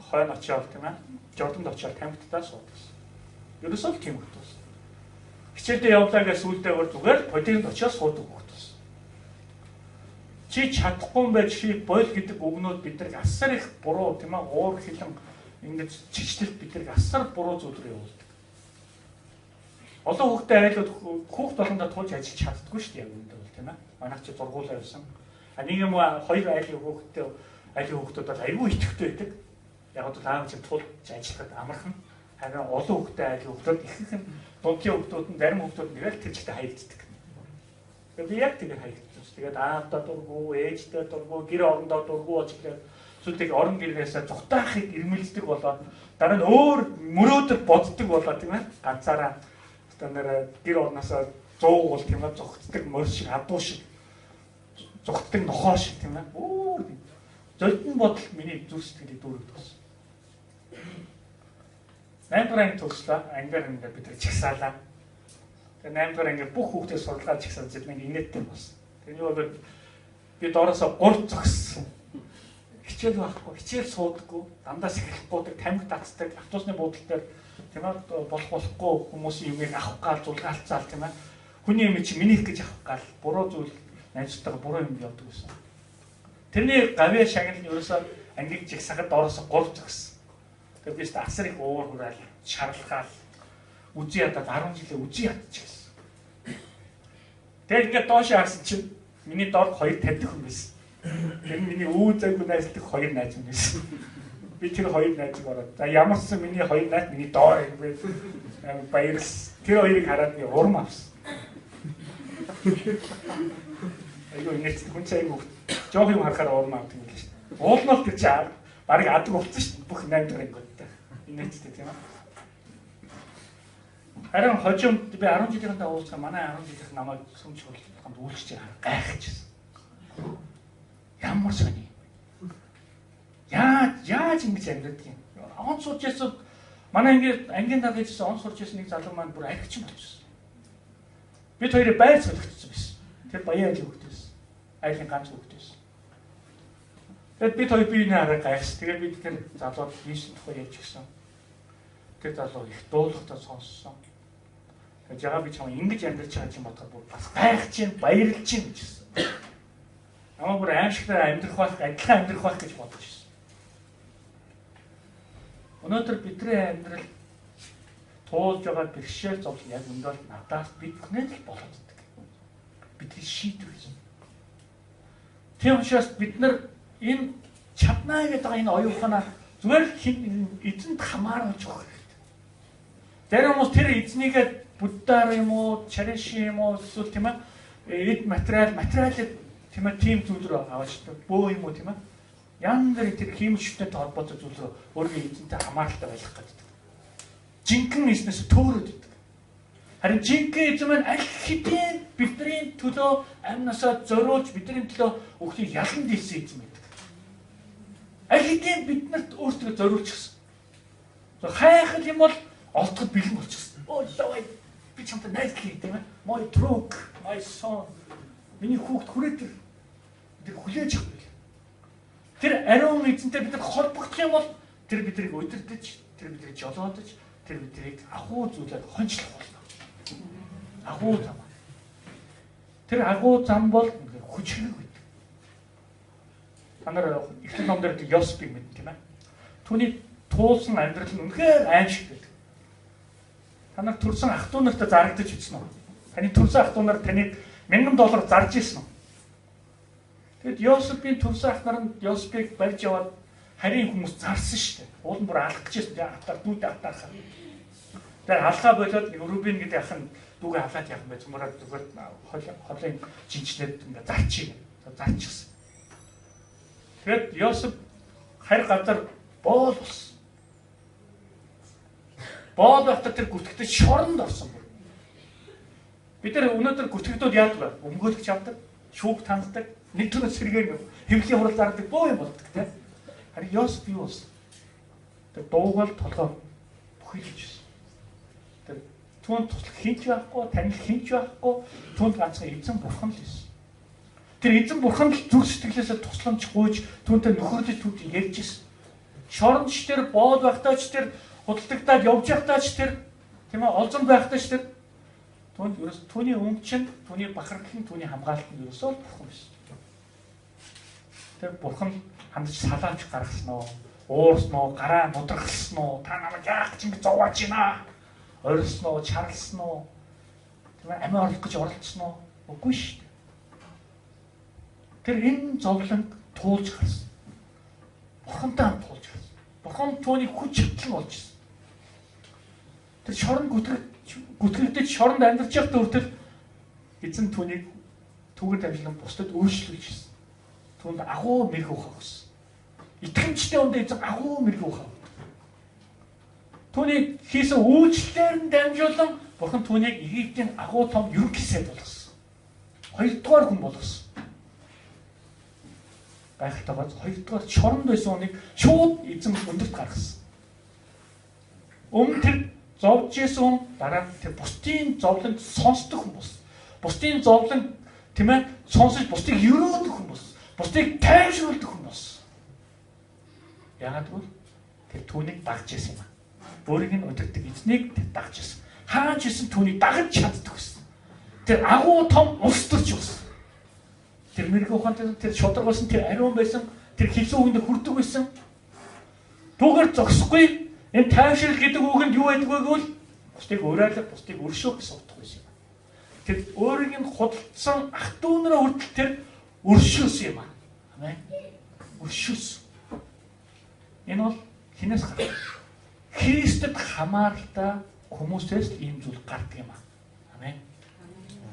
хойн очиод тийм ээ. Жордонд очиод тамхитаа суудаг байсан. Ерөөсөө л тийм хөлт болсон. Хичээлдээ явлаа гэж сүлдээ өөр зүгээр подиумд очиод суудаг хөлт болсон. Чи чадахгүй юм байж чи боль гэдэг үгнүүд биднийг асар их буруу тийм ээ уур хилэн ингэж чигчлэлт биднийг асар буруу зүйл рүү явуулдаг. Олон хүүхдээ айлууд хүүхд болгондоо туулж ажиллаж чаддаггүй шүү дээ яг үүндээ бол тийм ээ. Манайх чи зургуулаа явсан. А нэг юм хоёр айлын хүүхдтэй айлын хүүхдүүд бол айгүй идэвхтэй байдаг. Яг бол аав чинь туулж ажиллахад амархан. Харин олон хүүхдтэй айлын хүүхдүүд ихэнх нь дунджийн хүүхдүүд нь зарим хүүхдүүд нь тэгэл тэр чигтээ хаягддаг. Тэгээд би яг тэгээд хаягдсан. Тэгээд аавдаа дургу, ээждээ дургу, гэр орондоо дургу болж тэгээд сүлдээ орон гэрээсээ зүхтаахыг ирмэлздэг болоод дараа нь өөр мөрөөдөл боддог болоод тийм ээ ганцаараа одоо нэр гэр орноосоо 100 гол тийм ээ зүхтдаг морь шиг адуу шиг зүхтдаг нохоо шиг тийм ээ өөр золдон бодол миний зүрх сэтгэлийг дүүргдэг болсон. 8 дугаар анги төгслөө. Ангиар ингээд бид нар чагсаалаа. Тэгээ 8 дугаар анги бүх хүүхдээ судалгаа чагсаал зэрэг нэг инээдтэй болсон. Тэгээ юу бол би доороосоо 3 зогссон. Хичээл байхгүй, хичээл суудаггүй, дандаа сахилахгүй, тамхи татдаг, автобусны буудлын дээр тийм ээ болох болохгүй хүмүүсийн юмыг авах гал зулгаалцаал тийм ээ. Хүний юм чи минийх гэж авах гал буруу зүйл найзтайгаа буруу юм явдаг гэсэн. Тэрний гавьяа шагнал нь ерөөсөө ангийг жигсахад доороосоо 3 зогссон. Тэгээ би ч асар их уур хураал, шаралхаал үзий ядаад 10 жилээ үзий ядчихсан. Тэгээд ингээд доош харсан чинь миний доор хоёр таньдаг хүн байсан. Тэр миний үү зайгүй найзлах хоёр найз юм байсан. Би тэр хоёр найзыг ороод за ямар ч сан миний хоёр найз миний доор юм бэ. Баярлс. Тэр хоёрыг хараад би урам авсан. Айгүй инээдтэй хүн чинь айгүй жоох юм харахаар урам авдаг юм л шүү дээ. Уулмал тэр чинь барыг адаг болсон шүү дээ. Бүх 8 дахь ангиудтай. Инээдтэй тийм ээ. Харин хожим би 10 жилийнхэнтэй уулзах манай 10 жилийнх намайг сүм чуулганд үйлчж байгаа гайхажсэн. Ямар сони юм. Яаж ингэж амьдрдаг юм? Он сурч ирсэн манай ангийн дарга хийжсэн он сурч ирсэн нэг залуу маань бүр архичин болчихсон. Бид хоёрыг байр солигдсон байсан. Тэр баян айлын хүүхэд байсан. Айлын ганц хүүхэд байсан. Тэгэд бид хоёр биений хараа гайхсан. Тэгээд бид тэр залууд Иесус тухай ярьж гисэн. Тэр залуу их дуулахтаа сонссон. Тэгээд ягаа би чам ингэж амьдарч байгаа чинь бодоход бүр бас гайхаж чинь баярлж чинь гэж хэлсэн. Намайг бүр аимшигтай амьдрах байх, адилхан амьдрах байх гэж бодож ирсэн. Өнөөдөр бидний амьдрал туулж байгаа бэрхшээл зовлон яг үндэ бол надаас бид бүхнээс л болоод идэг. Бидний шийдвэр юм. Тийм учраас бид нар энэ чаднаа гэдэг байгаа энэ оюун ухаанаа зүгээр л эзэнд хамааруулж өгөх хэрэгтэй. Зарим хүмүүс тэр эзнийгээ буддаар юм уу, чариши юм уу эсвэл тийм ээ эд материалыг тийм ээ тийм зүйл рүү аваачдаг. Бөө юм уу тийм ээ. Янз бүрийн тэр хиймэл шүтэнтэй холбоотой зүйл рүү өөрийн эзэнтэй хамааралтай байх гэдэг. Жинхэнэ эзнээс төөрөөд идэг. Харин жинхэнэ эзэн маань аль хэдийн бидний төлөө амнасаа зориулж бидний төлөө үхлийг ялан дийлсэн эзэн байдаг. Аль хэдийн биднэрт өөртөө зориулчихсан. Хайхал юм бол олдоход бэлэн болчихсон. Оо давай би чамтай найзлая тийм ээ. My drug, my son. Миний хүүхд хүрээд ир. Бид хүлээж авах байл. Тэр ариун эзэнтэй бид нар холбогдох юм бол тэр биднийг удирдах, Тэр биднийг жолоодож, тэр биднийг агуу зүйлээр хончлох болно. Агуу зам. Тэр агуу зам бол хүчрэг байдаг. Та нар Эхлэл ном дээр Йосефийг мэднэ, тийм ээ. Түүний туулсан амьдрал нь үнэхээр аимшигт байдаг. Та нар төрсэн ах トゥ нартай зарагдаж ирсэн үү? Таны төрсэн ах トゥ нар таныг $1000 зарж ирсэн үү? Тэгэд Йосефийн төрсэн ах нар нь Йосефийг барьж яваад харийн хүмүүс зарсан шүү дээ. Уул нь бүр алах гэж байсан. Атаар дүүд атаархаа. Тэгээ алхаа болоод нэг Рубин гэдэг ах нь дүүгээ халаад яах юм бэ? Цумраад зүгээр холын жинчлээд ингээ зарчих. Зарчихсан. Тэгээд Йосеф харь газар боол болсон. Боол байхдаа тэр гүтгэхдээ шоронд орсон бүр. Бид нар өнөөдөр гүтгэгдүүд яадаг вэ? Өмгөөлөгч авдаг, шүүх танддаг, нэг төрөө сэргээр хэвлэлийн хурал зардаг боо юм болдог тийм. Харин Йосеф юу болсон? Тэр дуугаал толгой бүхэлж ирсэн. Тэр түүнд туслах хинч байхгүй, танил хинч байхгүй, түүнд ганцхан эзэн бурхан л байсан. Тэр эзэн бурхан л зүрх сэтгэлээсээ тусламж гуйж түүнтэй нөхөрлөж түүнтэй ярьж ирсэн. Шоронд ч тэр боол байхдаа ч тэр худалдагдаад явж байхдаа ч тэр тийм ээ олзон байхдаа ч тэр түүнд ерөөс түүний өмч нь, түүний бахархал нь, түүний хамгаалалт нь ерөөсөө бурхан байсан. Тэр бурхан хандаж салааж гаргасан уу? Уурсан уу? Гараа мудрахлсан уу? Та намайг яах гэж ингэ зовоож байна? Орилсон уу? Чарлсан уу? Тийм ээ амиа орлох гэж оролцсон уу? Үгүй шүү дээ. Тэр энэ зовлон туулж гарсан. Бурхантай хамт туулж гарсан. Бурхан түүнийг хүч чадал болж ирсэн. Тэр шорон гүтгэгдэж шоронд амьдарч байхдаа хүртэл эзэн түүнийг түүгээр дамжуулан бусдад өөрчлүүлж ирсэн. Түүнд агуу мэрэг ухаан өгсөн. Итгэмжтэй хүндээ эзэн агуу мэрэг ухаан өгдөг. Түүний хийсэн үйлчлэлээр нь дамжуулан бурхан түүнийг Египтийн агуу том ерөнхий сайд болгосон. Хоёрдугаар хүн болгосон. Гайхалтай бац хоёрдугаар шоронд байсан хүнийг шууд эзэн өндөрт гаргасан. Өмнө тэр зовж исэн хүн дараа нь тэр бусдын зовлон сонсдог хүн болсон. Бусдын зовлон тийм ээ сонсож бусдыг өрөөдөг хүн болсон. Бусдыг тайвшруулдаг хүн болсон. Яагаад гэвэл тэр түүнийг дагж исэн юм аа. Өөрийг нь удирддаг эзнийг тэр дагж исэн. Хаан ч исэн түүнийг дагаж чаддаг байсан. Тэр агуу том улс төрч болсон. Тэр мэрэгэн ухаантай, тэр шударга байсан, тэр ариун байсан, тэр хэлсэн үгэнд хүрдэг байсан. Түүгээр зогсохгүй. Энэ тайвшрал гэдэг үгэнд юу байдаг вэ гэвэл бусдыг уриалах, бусдыг өршөөх гэсэн утга байсан юм. Тэр өөрийг нь худалдсан ах トゥ нараа хүртэл тэр өршөөсөн юм аа. Амен. Өршөөсөн. Энэ бол хинээс гардаг? Христэд хамааралтай хүмүүсээс ийм зүйл гардаг юм аа. Амен.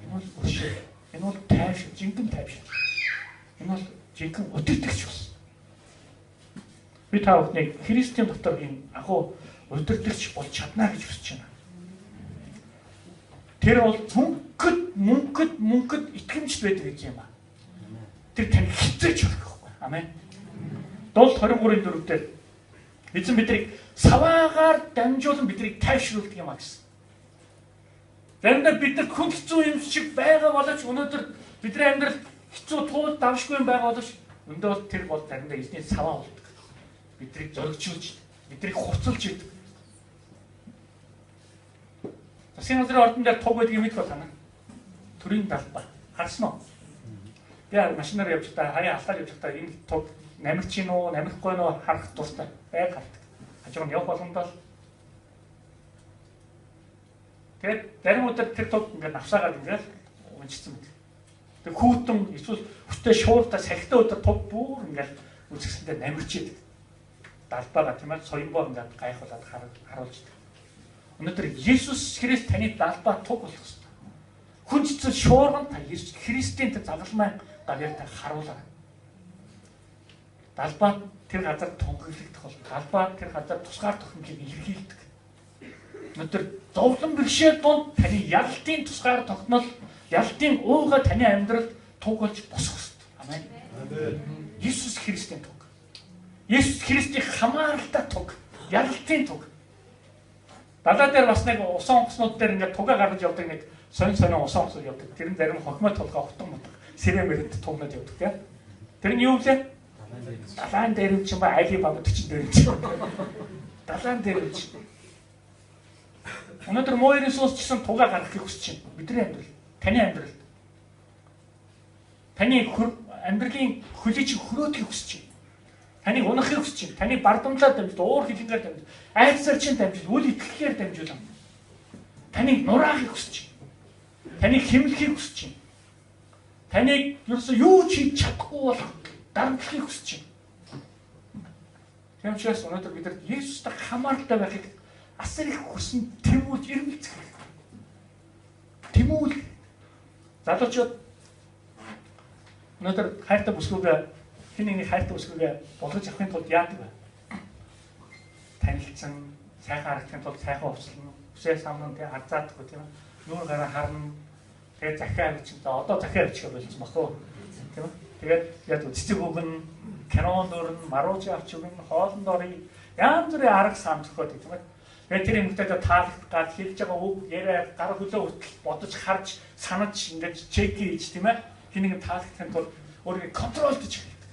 Энэ бол өршөөл. Энэ бол тайвшир, жинхэнэ тайвшир. Энэ бол жинхэнэ удирдагч болсон. Би та бүхнийг Христийн дотор энэ агуу удирдагч болж чадна гэж хүсэж байна. Тэр бол мөнгөд мөнгөд итгэмжт байдаг гэж юм аа. Тэр тань хизээч болохгүй. Амен. Дул 23-ийн 4 дээр эзэн биднийг саваагаар дамжуулан биднийг тайвшруулдаг юм а гэсэн. Заримдаа бид нар хүн хэцүү юм шиг байгаа боловч өнөөдөр бидний амьдрал хэцүү туул давшгүй юм байгаа боловч өндөө бол тэр бол заримдаа эзний саваа болдог. Биднийг зоригжуулж, биднийг хуцалж идэг. Засгийн газрын ордон дээр туг байдгийг мэдэх бол танаа. Төрийн далбай. Харсан уу? Би машинаар явж байхдаа хаяа алхаад явж байхдаа энэ туг намирч гин үү, намирахгүй нөө харах дуртай. Байг хардаг. Хажуу нь явах болгондоо л. Тэгээд зарим өдөр тэр туг ингээд навсаагаад ингээд унжчихсан мэт. Тэг хүүтэн эсвэл хүчтэй шууртай сахитай өдөр туг бүр ингээд үзэсгэлэнтэй намирч идэг. Далбайгаа тийм ээ соёнбоо ингээд гайхуулаад харуулж идэг. Өнөөдөр Есүс Христ таны далбай туг болох ёстой. Хүн цэцэн шуурган та Есүс Христийн тэр загалмай гавьяар та харуулаарай. Далбай тэр газар тунгаглагдах бол далбай тэр газар тусгаар тохиомжийг илэрхийлдэг. Өнөөдөр зовлон бэрхшээл дунд таны ялалтын тусгаар тогтнол, ялалтын ууга таны амьдралд туг болж босох ёстой. Амен. Есүс Христийн туг. Есүс Христийн хамааралтай туг, ялалтын туг. Далаа дээр бас нэг усан онгоцнууд дээр ингээд тугаа гаргаж явдаг нэг сонь сонин усан онгоцнууд явдаг. Тэр нь зарим хохимоо толгой хотон мутаг сэрэ мэрэнд тугнаад явдаг тийм. Тэр нь юу вэ? Далайн дээр юм чинь ба Али баба 40 дээр юм чинь. Далайн дээр гэж. Өнөөдөр муу ерэн сүнс ч гэсэн тугаа гаргахыг хүсэж байна. Бидний амьдрал, таны амьдралд. Таны амьдралын хөлийг чи хөрөөдөхийг хүсэж байна. Таныг унахыг хүсэж байна. Таныг бардамлаар дамжуулан, уур хилэнгээр дамжуулан, айдсаар чинь дамжуулан, үл итгэлээр дамжуулан. Таныг нураахыг хүсэж байна. Таныг хэмнэхийг хүсэж байна. Таныг ерөөсөө юу ч хийж чадахгүй болох дарамтлахыг хүсэж байна. Тийм учраас өнөөдөр бид нар Есүстэй хамааралтай байхыг асар их хүсэн тэмүүлж ирмэлцэх хэрэгтэй. Тэмүүл. Залуучууд өнөөдөр хайртай бүсгүйгээ хэн нэгний хайртай бүсгүйгээ болгож авахын тулд яадаг вэ? Танилцсан, сайхан харагдахын тулд сайхан хувцлана, үсээ самнан тэг харзаадахгүй тийм ээ. Нүүр гараа харна. Тэгээд захиа авчих. За одоо захиа авчих болсон баг уу? Тийм ээ. Тэгээд яг цэцэг өгнө, кинонд өрнө, маруучи авч өгнө, хоолнд орё. Янз бүрийн арга сан зохиод тийм ээ. Тэгээд тэр эмэгтэйдээ таалагдах гад хэлж байгаа үг яриа гар хөлөө хүртэл бодож харж санаж ингэж чек хийж тийм ээ. Хэн нэгэн таалагдахын тулд өөрийгөө контролдож эхэлдэг.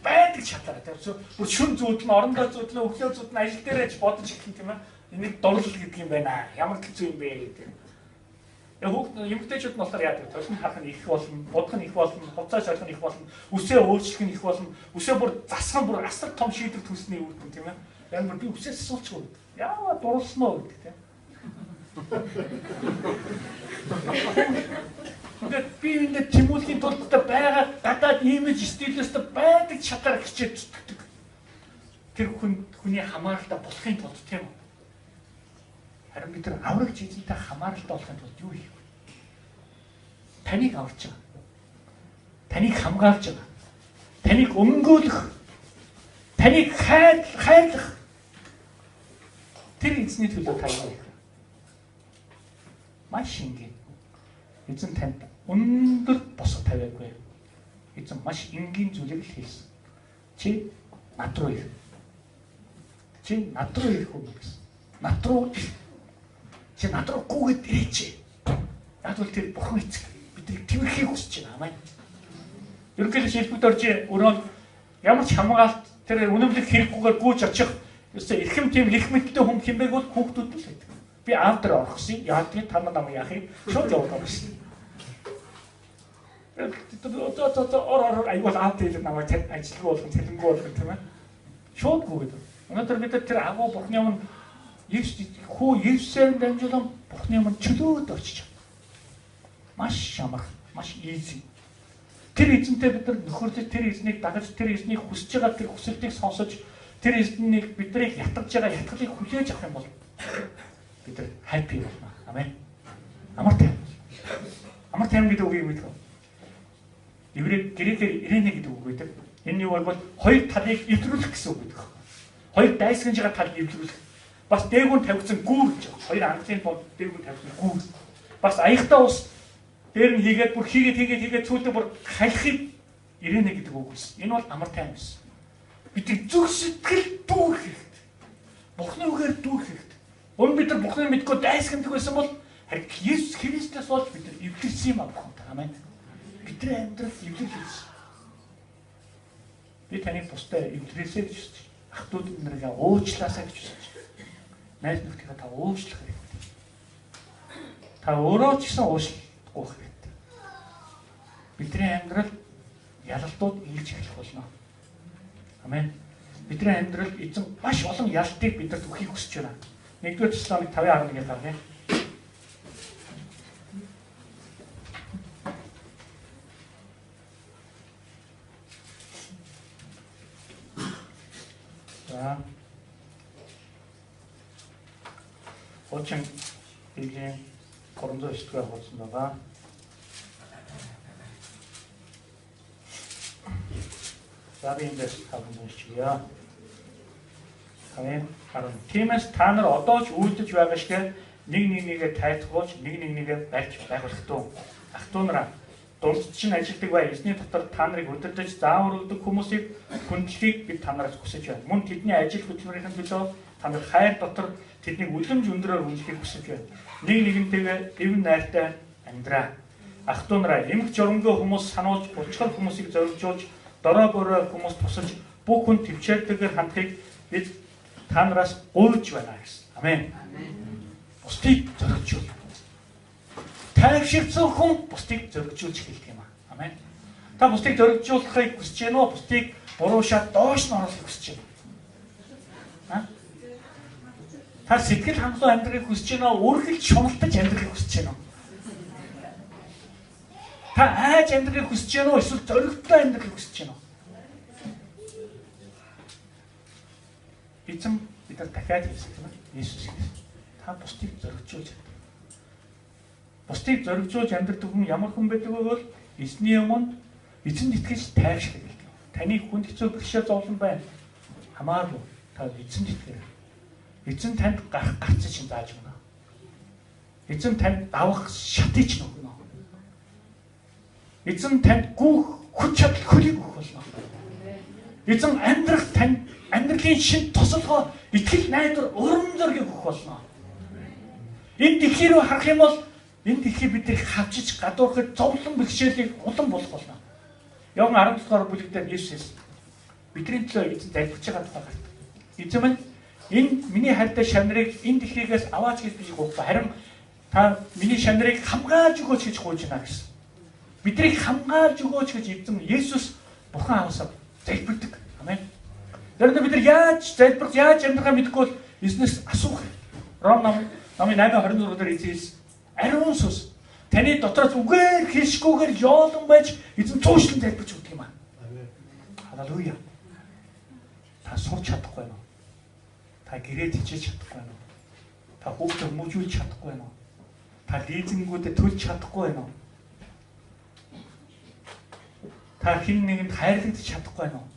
Байдаг чадвараа тийм. Бүр шүн зүүдэн, орондоо зүүдэн, өглөө зүүдэн, ажил дээрээ ч бодож эхэлнэ тийм ээ. Энийг дурлал гэдэг юм байна. Ямар хэцүү юм бэ гэдэг. Яг хүүхд эмэгтэйчүүд нь болохоор яадаг? Толин харах нь их болно, будах нь их болно, хувцас солих нь их болно, үсээ өөрчлөх нь их болно, үсээ бүр засах нь бүр асар том шийдвэр төсний үр дүн тийм ээ. Яг бүр би үсээ засуулчихгүй. Яаваа дурлсан уу гэдэг тийм. Тэгээд би энэ тэмүүлэхийн тулд байгаа гадаад имиж стилээс байдаг чадвар хичээж зүтгэдэг. Тэр хүний хамааралтай болохын тулд тийм үү? Харин бид нар аврагч эзэнтэй хамааралтай болохын тулд юу хийх вэ? Таныг аварч байгаа. Таныг хамгаалж байгаа. Таныг өмгөөлөх. Таныг хайрлах. Тэр эзний төлөө та юу хийх вэ? Маш энгийн. Эзэн танд өндөр босго тавиагүй. Эзэн маш энгийн зүйлийг л хэлсэн. Чи над руу ир. Чи над руу ирэх үү гэсэн. Над руу ир. Чи над руу гүйгээд ирээч. Яг бол тэр бурхан эцэг биднийг тэрхийг хүсэж байна. Амен. Ерөнхийдөө шилбэгт орж өрөө ямар ч хамгаалт тэр үнэмлэх хэрэггүйгээр гүйж очих ерөөсөө эрхэм тийм эрх мэдэлтэй хүн хэмбэг бол хүүхдүүд л байдаг. Би аав дээр орох гэсэн. Яадгийг та нар намайг яах юм? Шууд яваад гэсэн. Одоо ор аюул аав дээр намайг ажилгүй болох, цалингүй болох тийм ээ. Шууд гүйгээд. Өнөөдөр бид тэр агуу бурхны өмнө Хүү Есүсээр дамжуулан бурхны өмнө чөлөөд очиж байгаа. Маш амар, маш easy. Тэр эзэнтэй бид нар нөхөрлөж, тэр эзнийг дагаж, тэр эзнийг хүсэж байгаа тэр хүсэлтийг сонсож, тэр эзнийг биднийг ятгаж байгаа ятгалыг хүлээж авах юм бол бид нар happy болно. Амен. Амар тайван. Амар тайван гэдэг үгийг мэдэх үү? Еврей грекээр ирене гэдэг үг байдаг. Энэ юу бол хоёр талыг эвдрүүлэх гэсэн үг гэдэг. Хоёр дайсагнаж байгаа талыг эвдрүүлэх. Бас дээгүүр тавигдсан гүүр гэж байна. Хоёр ангалын бод дээгүүр тавигдсан гүүр. Бас аяхтай ус дээр нь хийгээд бүр хийгээд сүүлдээ бүр халихыг ирээнэ гэдэг үг байсан. Энэ бол амар тайван байсан. Бидний зүрх сэтгэл дүүрэх хэрэгтэй. Бурхны үгээр дүүрэх хэрэгтэй. Өмнө бид нар Бурхныг мэдгүй дайсагнадаг байсан бол харин Есүс Христос болж бид нар эвлэрсэн юм а Бурхантай. Амен. Бидний амьдрал эвлэрэл хийсэн. Би таныг бусдад эвлэрээсэй гэж хүсэж байна. Ах トゥ нарыг уучлаасай гэж хүсэж байна. Найз нөхдөдөө та уучлах хэрэгтэй. Та өөрөө ч гэсэн уучлах хэрэгтэй. Бидний амьдрал ялалтууд ингэж эхлэх болно. Амен. Бидний амьдрал эзэн маш олон ялалтыг бидэнд өгөхийг хүсэж байна. 1-р Тесалоник 5:11-ээр гаргая. За. Хуучин Библийн 309 дугаар хуудсан байгаа. За би эндээс таван уншчихъя. 5:10. Тиймээс та нар одоо ч үйлдэж байгаа шиг нэг нэгнийгээ тайлтгуулж нэг нэгнийгээ барьж байгуулах. Ах トゥ нараа дунд чинь ажилтдаг бай эзний дотор та нарыг удирдах заавар өгдөг хүмүүсийг хүндлэхийг бид та нараас хүсэж байна. Мөн тэдний ажил хөдөлмөрийн төлөө та нар хайр дотор тэднийг үлэмж өндрөөр хүндлэхийг хүсэж байна. Нэг нэгнтэйгээ эвэн найртай амьдраа. Ах トゥ нараа эмх журамгүй хүмүүс сануулж булчгал хүмүүсийг зоригжуулж дорой борой хүмүүс тусалж бүх хүн төвчээртэйгээр хандахыг бид та нараас гуйж байна гэсэн. Амен. Бусдыг зоригжуул. Тайвширсан хүн бусдыг зоригжуулж эхэлдэг юм аа. Амен. Та бусдыг зоригжуулахыг хүсэж байна уу? Бусдыг буруу шат доош нь оруулахыг хүсэж байна уу? Та сэтгэл хангалуун амьдрахыг хүсэж байна уу? Үргэлж шуналтаж амьдрахыг хүсэж байна уу? Та айж амьдрахыг хүсэж байна уу? Эсвэл зоригтой амьдрахыг хүсэж байна уу? Эзэн бид нар дахиад хэлсэн тийм ээ. Иесус хэлсэн. Та бусдыг зоригжуулж амьдрах. Бусдыг зоригжуулж амьдрах хүн ямар хүн байдаг вэ гэвэл эзний өмнө эзэнд итгэж тайвшрах гэдэг. Таны хүнд хэцүү бэрхшээл зовлон байна. Хамааргүй та эзэнд итгэрэй. Эзэн танд гарах гарцыг чинь зааж өгнө. Эзэн танд давах шатыг чинь өгнө. Эзэн танд гүөх хүч чадал хөлийг өгөх болно. Эзэн амьдрах танд амьдралын шин тосолгоо, итгэл найдвар, урам зориг өгөх болно. Энэ дэлхий рүү харах юм бол энэ дэлхий биднийг хавчиж гадуурхаж зовлон бэрхшээлийг улам болох болно. Иоанн 17 дугаар бүлэг дээр Есүс хэлсэн. Бидний төлөө эзэн залбирч байгаа тухай гардаг. Эзэн минь энэ миний хайртай шавнарыг энэ дэлхийгээс аваач гэж би гуйхгүй. Харин та миний шавнарыг хамгаалж өгөөч гэж гуйж байна гэсэн. Биднийг хамгаалж өгөөч гэж эзэн Есүс Бурхан аавсаа залбирдаг. Амен. Заримдаа бид нар яаж залбирх, яаж амьдрахаа мэдэхгүй бол эзнээс асуух. Ром номын 8:26 дээр эзэн хэлсэн. Ариун сүнс таны дотроос үгээр хэлшгүйгээр ёолон байж эзэн цуушлан залбирч өгдөг юм аа. Халелуя. Та сурч чадахгүй байна уу? Та гэрээ хичээж чадахгүй байна уу? Та хүүхдээ хүмүүжүүлж чадахгүй байна уу? Та лизингүүдэд төлж чадахгүй байна уу? Та хэн нэгэнд хайрлагдаж чадахгүй байна уу?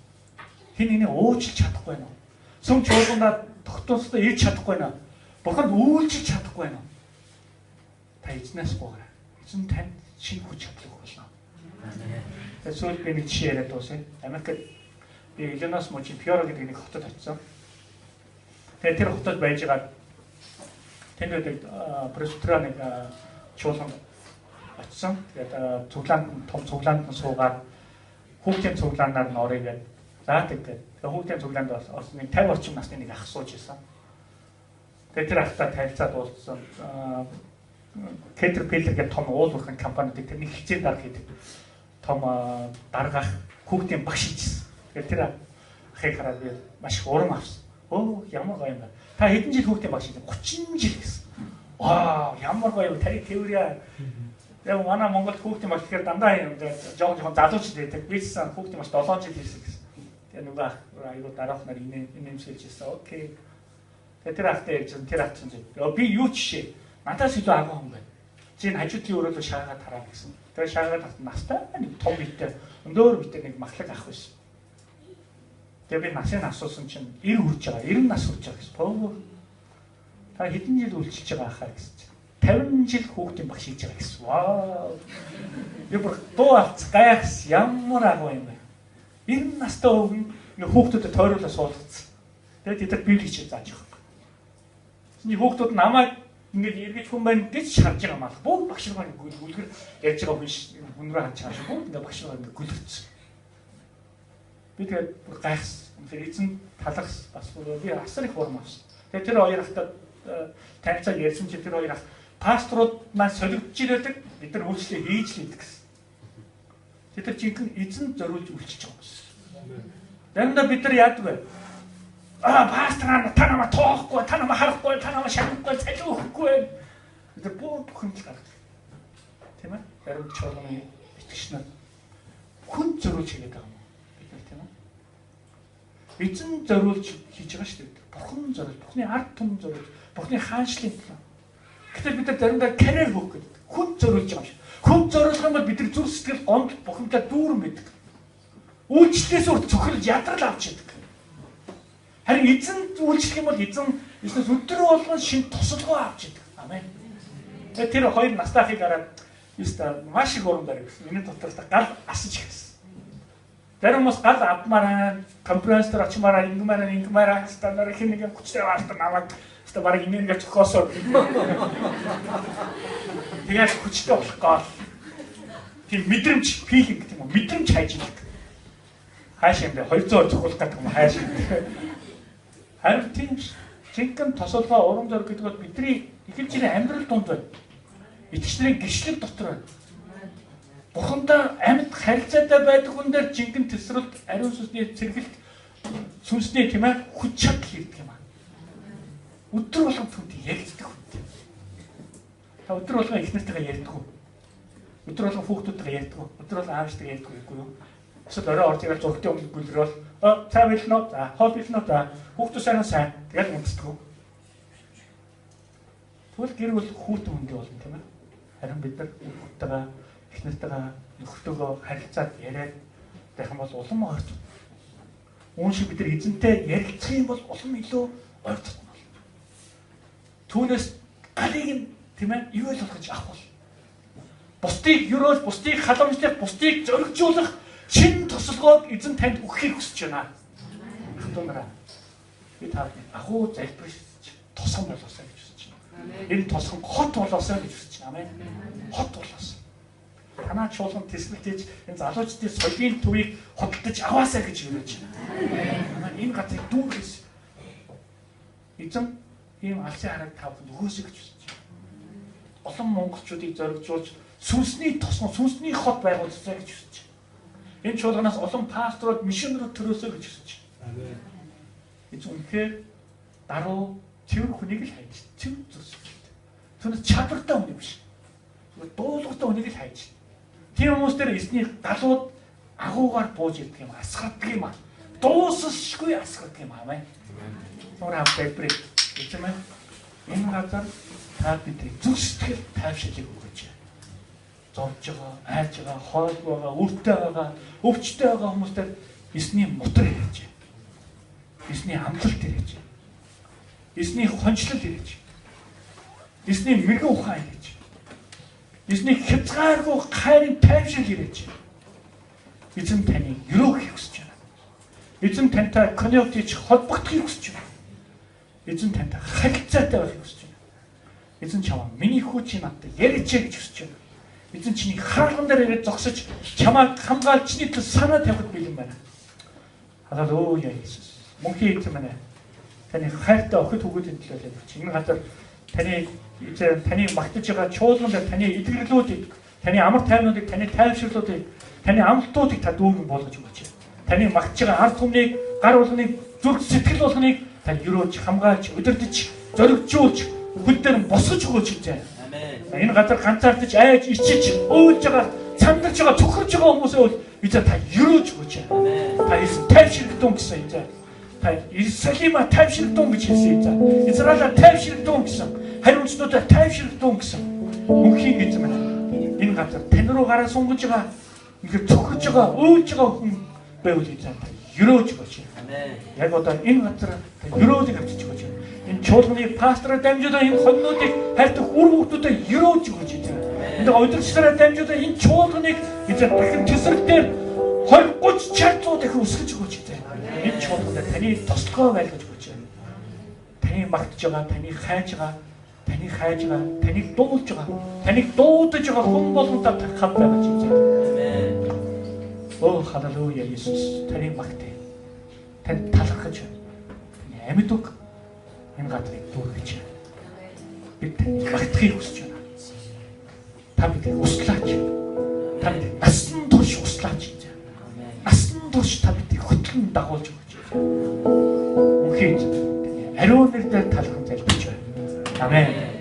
Хэн нэгнийг уучлах чадахгүй байна уу? Сүм чуулгандаа тогтоостой ирж чадахгүй байна уу? Бурханд үйлчилж чадахгүй байна уу? Та эзнээс гуйгаарай. Эзэн танд шинэ хүч чадал өгөх болно. Тэгээд сүүлд би нэг жишээ яриад дуусъя. Америкт би Иллинойс мужийн Пьоро гэдэг нэг хотод очсон. Тэгээд тэр хотод байж байгаа тэнд байдаг пресвитера нэг чуулганд очсон. Тэгээд цуглаанд том цуглаанд нь суугаад хүүхдийн цуглаанаар нь орё гэдэг. За тэгээд хүүхдийн цуглаанд орсон нэг 50 орчим насны нэг ах сууж исэн. Тэгээд тэр ахтай танилцаад уулзсан. Caterpillar гэдэг том уул уурхайн компаниудыг тэрний хичээл дарга гэдэг том дарга ах хүүхдийн багш хийжсэн. Тэгээд тэр ахыг хараад би маш их урам авсан. Өө ямар гоё юм бэ. Та хэдэн жил хүүхдийн багш хийсэн? 30 жил гэсэн. Вау, ямар гоё юм. Таны теория. Яг манай Монголд хүүхдийн багш гэхээр дандаа юм жоохон залуучд байдаг. Би ч гэсэн хүүхдийн багш 7 жил хийсэн гэсэн. Тэгээ нөгөө ах айгуу дараахнаар инээмсэлж ирсэн. Окей. Тэгээ тэр ахтай ярьж тэр ах чинь би юу жишээ. Надаас илүү агуу хүн байна. Чи энэ хажуудлын өрөөлөө шаагаад хараа гэсэн. Тэгээ шаагаад харт настай нэг том биетэй өндөр биетэй нэг махлаг ах байсан. Тэгээ би насыг асуусан чинь 90 хүрч байгаа. 90 нас хүрч байгаа гэсэн. Пөө. Та хэдэн жил үйлчилж байгаа ахаа гэсэн чинь 50 жил хүүхдийн багш хийж байгаа гэсэн. Вау. Би бүр дуу авц гайхс ямар агуу юм бэ. 90 настай өвгөн ингээ хүүхдүүдэд тойруулаа суулгацсан. Тэгээд тэд нар библи хичээл зааж байгаа. Чиний хүүхдүүд намайг ингээд эргэж хүн байна гэж харж байгаа юм аа. Бүгд багш руу гүлгэр ярьж байгаа хүн рүү харж байгаа шиг бүгд ингээ багш руу ингээ гүлгэрсэн. Би тэгээд бүр гайхсан. Тэгэхээр эзэн талархс бас би асар их урам авсан. Тэгээд тэр хоёр ахтай танилцаад ярьсан чи тэр хоёр ах пасторууд маань солигдож ирээдэг. Бид нар үйлчлэл хийж л идэг гэсэн. Тэд нар жинхэнэ эзэн зориулж үйлчилж байгаа юм. Заримдаа бид нар яадаг вэ? Аа пастор та намайг тоохгүй, та намайг харахгүй, та намайг шагнахгүй, цалин өгөхгүй. Бид нар бүх бухимдал гаргадаг. Тийм ээ? Зарим чуулганы итгэгч нар хүн зориулж хийгээд байгаа юм. Бид нар тийм ээ? Эзэн зориулж хийж байгаа шүү дээ. Бурхан зориулж, Бурханы ард түмэн зориулж, Бурханы хаанчлалын төлөө. Гэтэл бид нар заримдаа карьер хөөх гэдэг. Хүн зориулж байгаа юм шиг. Хүн зориулах юм бол бид нар зүрх сэтгэл гомдол бухимдал дүүрэн байдаг. Үйлчлэлээс урт цохирол ядрал авч яадаг. Харин эзэн үйлчлэх юм бол эзэн эзнээс өдөр болгон шинэ тусалгаа авч идэг. Амен. Тэгээд тэр хоёр настай ахыг хараад ёстой маш их урам зориг гэсэн. Миний дотор гал асаж эхэлсэн. Зарим хүмүүс гал авмаар, конференц дээр очимаар, ингэмээр стандар хин нэг хүчтэй баалтар намайг ёстой бараг инээ зөхиосоо. Тэгээд хүчтэй болох гол. Тийм мэдрэмж, филинг гэдэг юм уу? Мэдрэмж хайж идэг. Хааш юм бэ? 200 зөхиулах гэдэг юм хааш юм. Харин тийм жинхэнэ тосолгоо урам зориг гэдэг бол бидний эхэлж байгаа амьдрал дунд байна. Итгэгчдийн гэрчлэл дотор байна. Бурхантай амьд харилцаатай байдаг хүн дээр жинхэнэ тэсрэлт, ариун сүнсний цэргэлт, сүнсний тийм ээ хүч чадал ирдэг юм аа. Өдөр болгон түүнтэй ярилцдаг хүнтэй. Та өдөр болгон их нартайгаа ярьдаг уу? Өдөр болгон хүүхдүүдтэйгээ ярьдаг уу? Өдөр болгон аав ээжтэйгээ ярьдаг уу юу? Эсвэл орой орж ирэл зурагтын өмнө гүлрэл цай бэлнэ үү? За, хоол бэлнэ үү? За, хүүхдүүд сайн уу? Сайн. Тэгэл унтдаг уу? Тэгвэл гэр бүл хүүтэн хүндээ болно тийм ээ. Харин бид нар хүүхдтэйгээ, их нартайгаа, нөхөртөөгөө харилцаад яриад байх юм бол улам ойртол. Үүн шиг бид нар эзэнтэй ярилцах юм бол улам илүү ойртол болно. Түүнээс галыг нь тийм ээ ивэл болгож авах бол. Бусдыг ерөөл, бусдыг халамжлах, бусдыг зоригжуулах шинэ тосолгоог эзэн танд өгөхийг хүсэж байна. Ахтунараа би та бүхний агуу залбирч тосгон болоосай гэж хүсэж байна. Энэ тосгон хот болоосай гэж хүсэж байна. Амен. Хот болоосай. Танаа чуулган тэсрэлт хийж энэ залуучдын соёлын төвийг худалдаж аваасай гэж өрөөж байна. Амен. Энэ газрыг дүүргэс. Эзэн ийм алсын харааг та бүхэнд өгөөсэй гэж хүсэж байна. Олон монголчуудыг зоригжуулж сүнсний тосгон, сүнсний хот байгуулсай гэж хүсэж байна. Энэ чуулганаас олон пасторууд, мишнерүүд төрөөсэй гэж хүсэж байна. Амен. Эзэн үнэхээр даруй цэвэр хүнийг л хайж, цэвэр зүсэлтэй. Түүнээс чадвартай хүнийг биш. Зүгээр дуулууртай хүнийг л хайж. Тийм хүмүүс дээр эзний галууд агуугаар бууж ирдэг юм, асгардаг юм аа. Дуусшгүй асгардаг юм аа. Түр хам залбирая. Эзэн маань энэ газар та бидний зүг сэтгэл тайвширлыг өгөөч. Зовж байгаа, айж байгаа, хойлгүй байгаа, үртэй байгаа, өвчтэй байгаа хүмүүстээр эзний мутар ирээч. Эзний амлалт ирээч. Эзний хончлол ирээч. Эзний мэрэгэн ухаан ирээч. Эзний хязгааргүй хайрын тайвшрал ирээч. Эзэн таныг өрөөхийг хүсэж байна. Эзэн тантай коннект хийж холбогдохыг хүсэж байна. Эзэн тантай харилцаатай байхыг хүсэж байна. Эзэн чамаа миний хүү чи надтай яриач гэж хүсэж байна. Эзэн чиний хаалган дээр ирээд зогсож чамайг хамгаалж чиний төлөө санаа тавихад бэлэн байна. Халелуя Иесус. Мөнхийн эзэн минь таны хайртай охид хүүхдийн төлөө залбирч. Энэ газар таны эзэн таны магтаж байгаа чуулган дээр таны эдгэрлүүдийг, таны амар тайвнуудыг, таны тайвширлуудыг, таны амлалтуудыг та дүүргэн болгож өгөөч. Таны магтаж байгаа ард түмнийг, гар болгоныг, зүрх сэтгэл болгоныг та өрөөж, хамгаалж, удирдах, зоригжуулж, хөл дээр босгож өгөөч эзэн. Амен. Энэ газар ганцаардаж, айж, ичиж, уйлж байгаа, цандарч байгаа, цөхөрж байгаа хүмүүсээ бол эзэн та өрөөж өгөөч. Амен. Та эзэн тайвширдун гэсэн эзэн. Та Иерусалима тайвширдун гэж хэлсэн эзэн. Израиля тайвширдун гэсэн. Хариуцнуудаа тайвширдун гэсэн. Мөнхийн эзэн минь энэ газар тань руу гараа сунгаж байгаа, үнэхээр цөхөрж байгаа, уйлж байгаа хүн байвал эзэн та өрөөж өгөөч. Амен. Яг одоо энэ газар та өрөөлийг авчиж өгөөч. Энэ чуулганы пастораар дамжуулан энэ хоньнуудыг хайртах үр хүүхдүүдэд өрөөж өгөөч эзэн. Энэ удирдагчдаараа дамжуулан энэ чуулганыг эзэн дахин тэсрэлтээр 20 30 60 100 дахин өсгөж өгөөч эзэн. Энэ чуулганд таны тослогоо байлгаж өгөөч. Таны магтаж байгаа, таны хайж байгаа, таны хайж байгаа, таныг дуулж байгаа, таныг дуудаж байгаа хүн болгонтой хамт байгаач эзэн. Амен. Оо халелуя Иесус, таны магтъя. Танд талархаж байна. Таны амьд үг энэ газрыг дүүргэж байна. Бид таны магтахыг хүсэж байна. Та биднийг услаач. Та биднийг насан турш услаач. Насан турш та биднийг хөтлөн дагуулж өгөөч. Мөнхийн таны ариун нэр дээр талархан залбирч байна. Амен.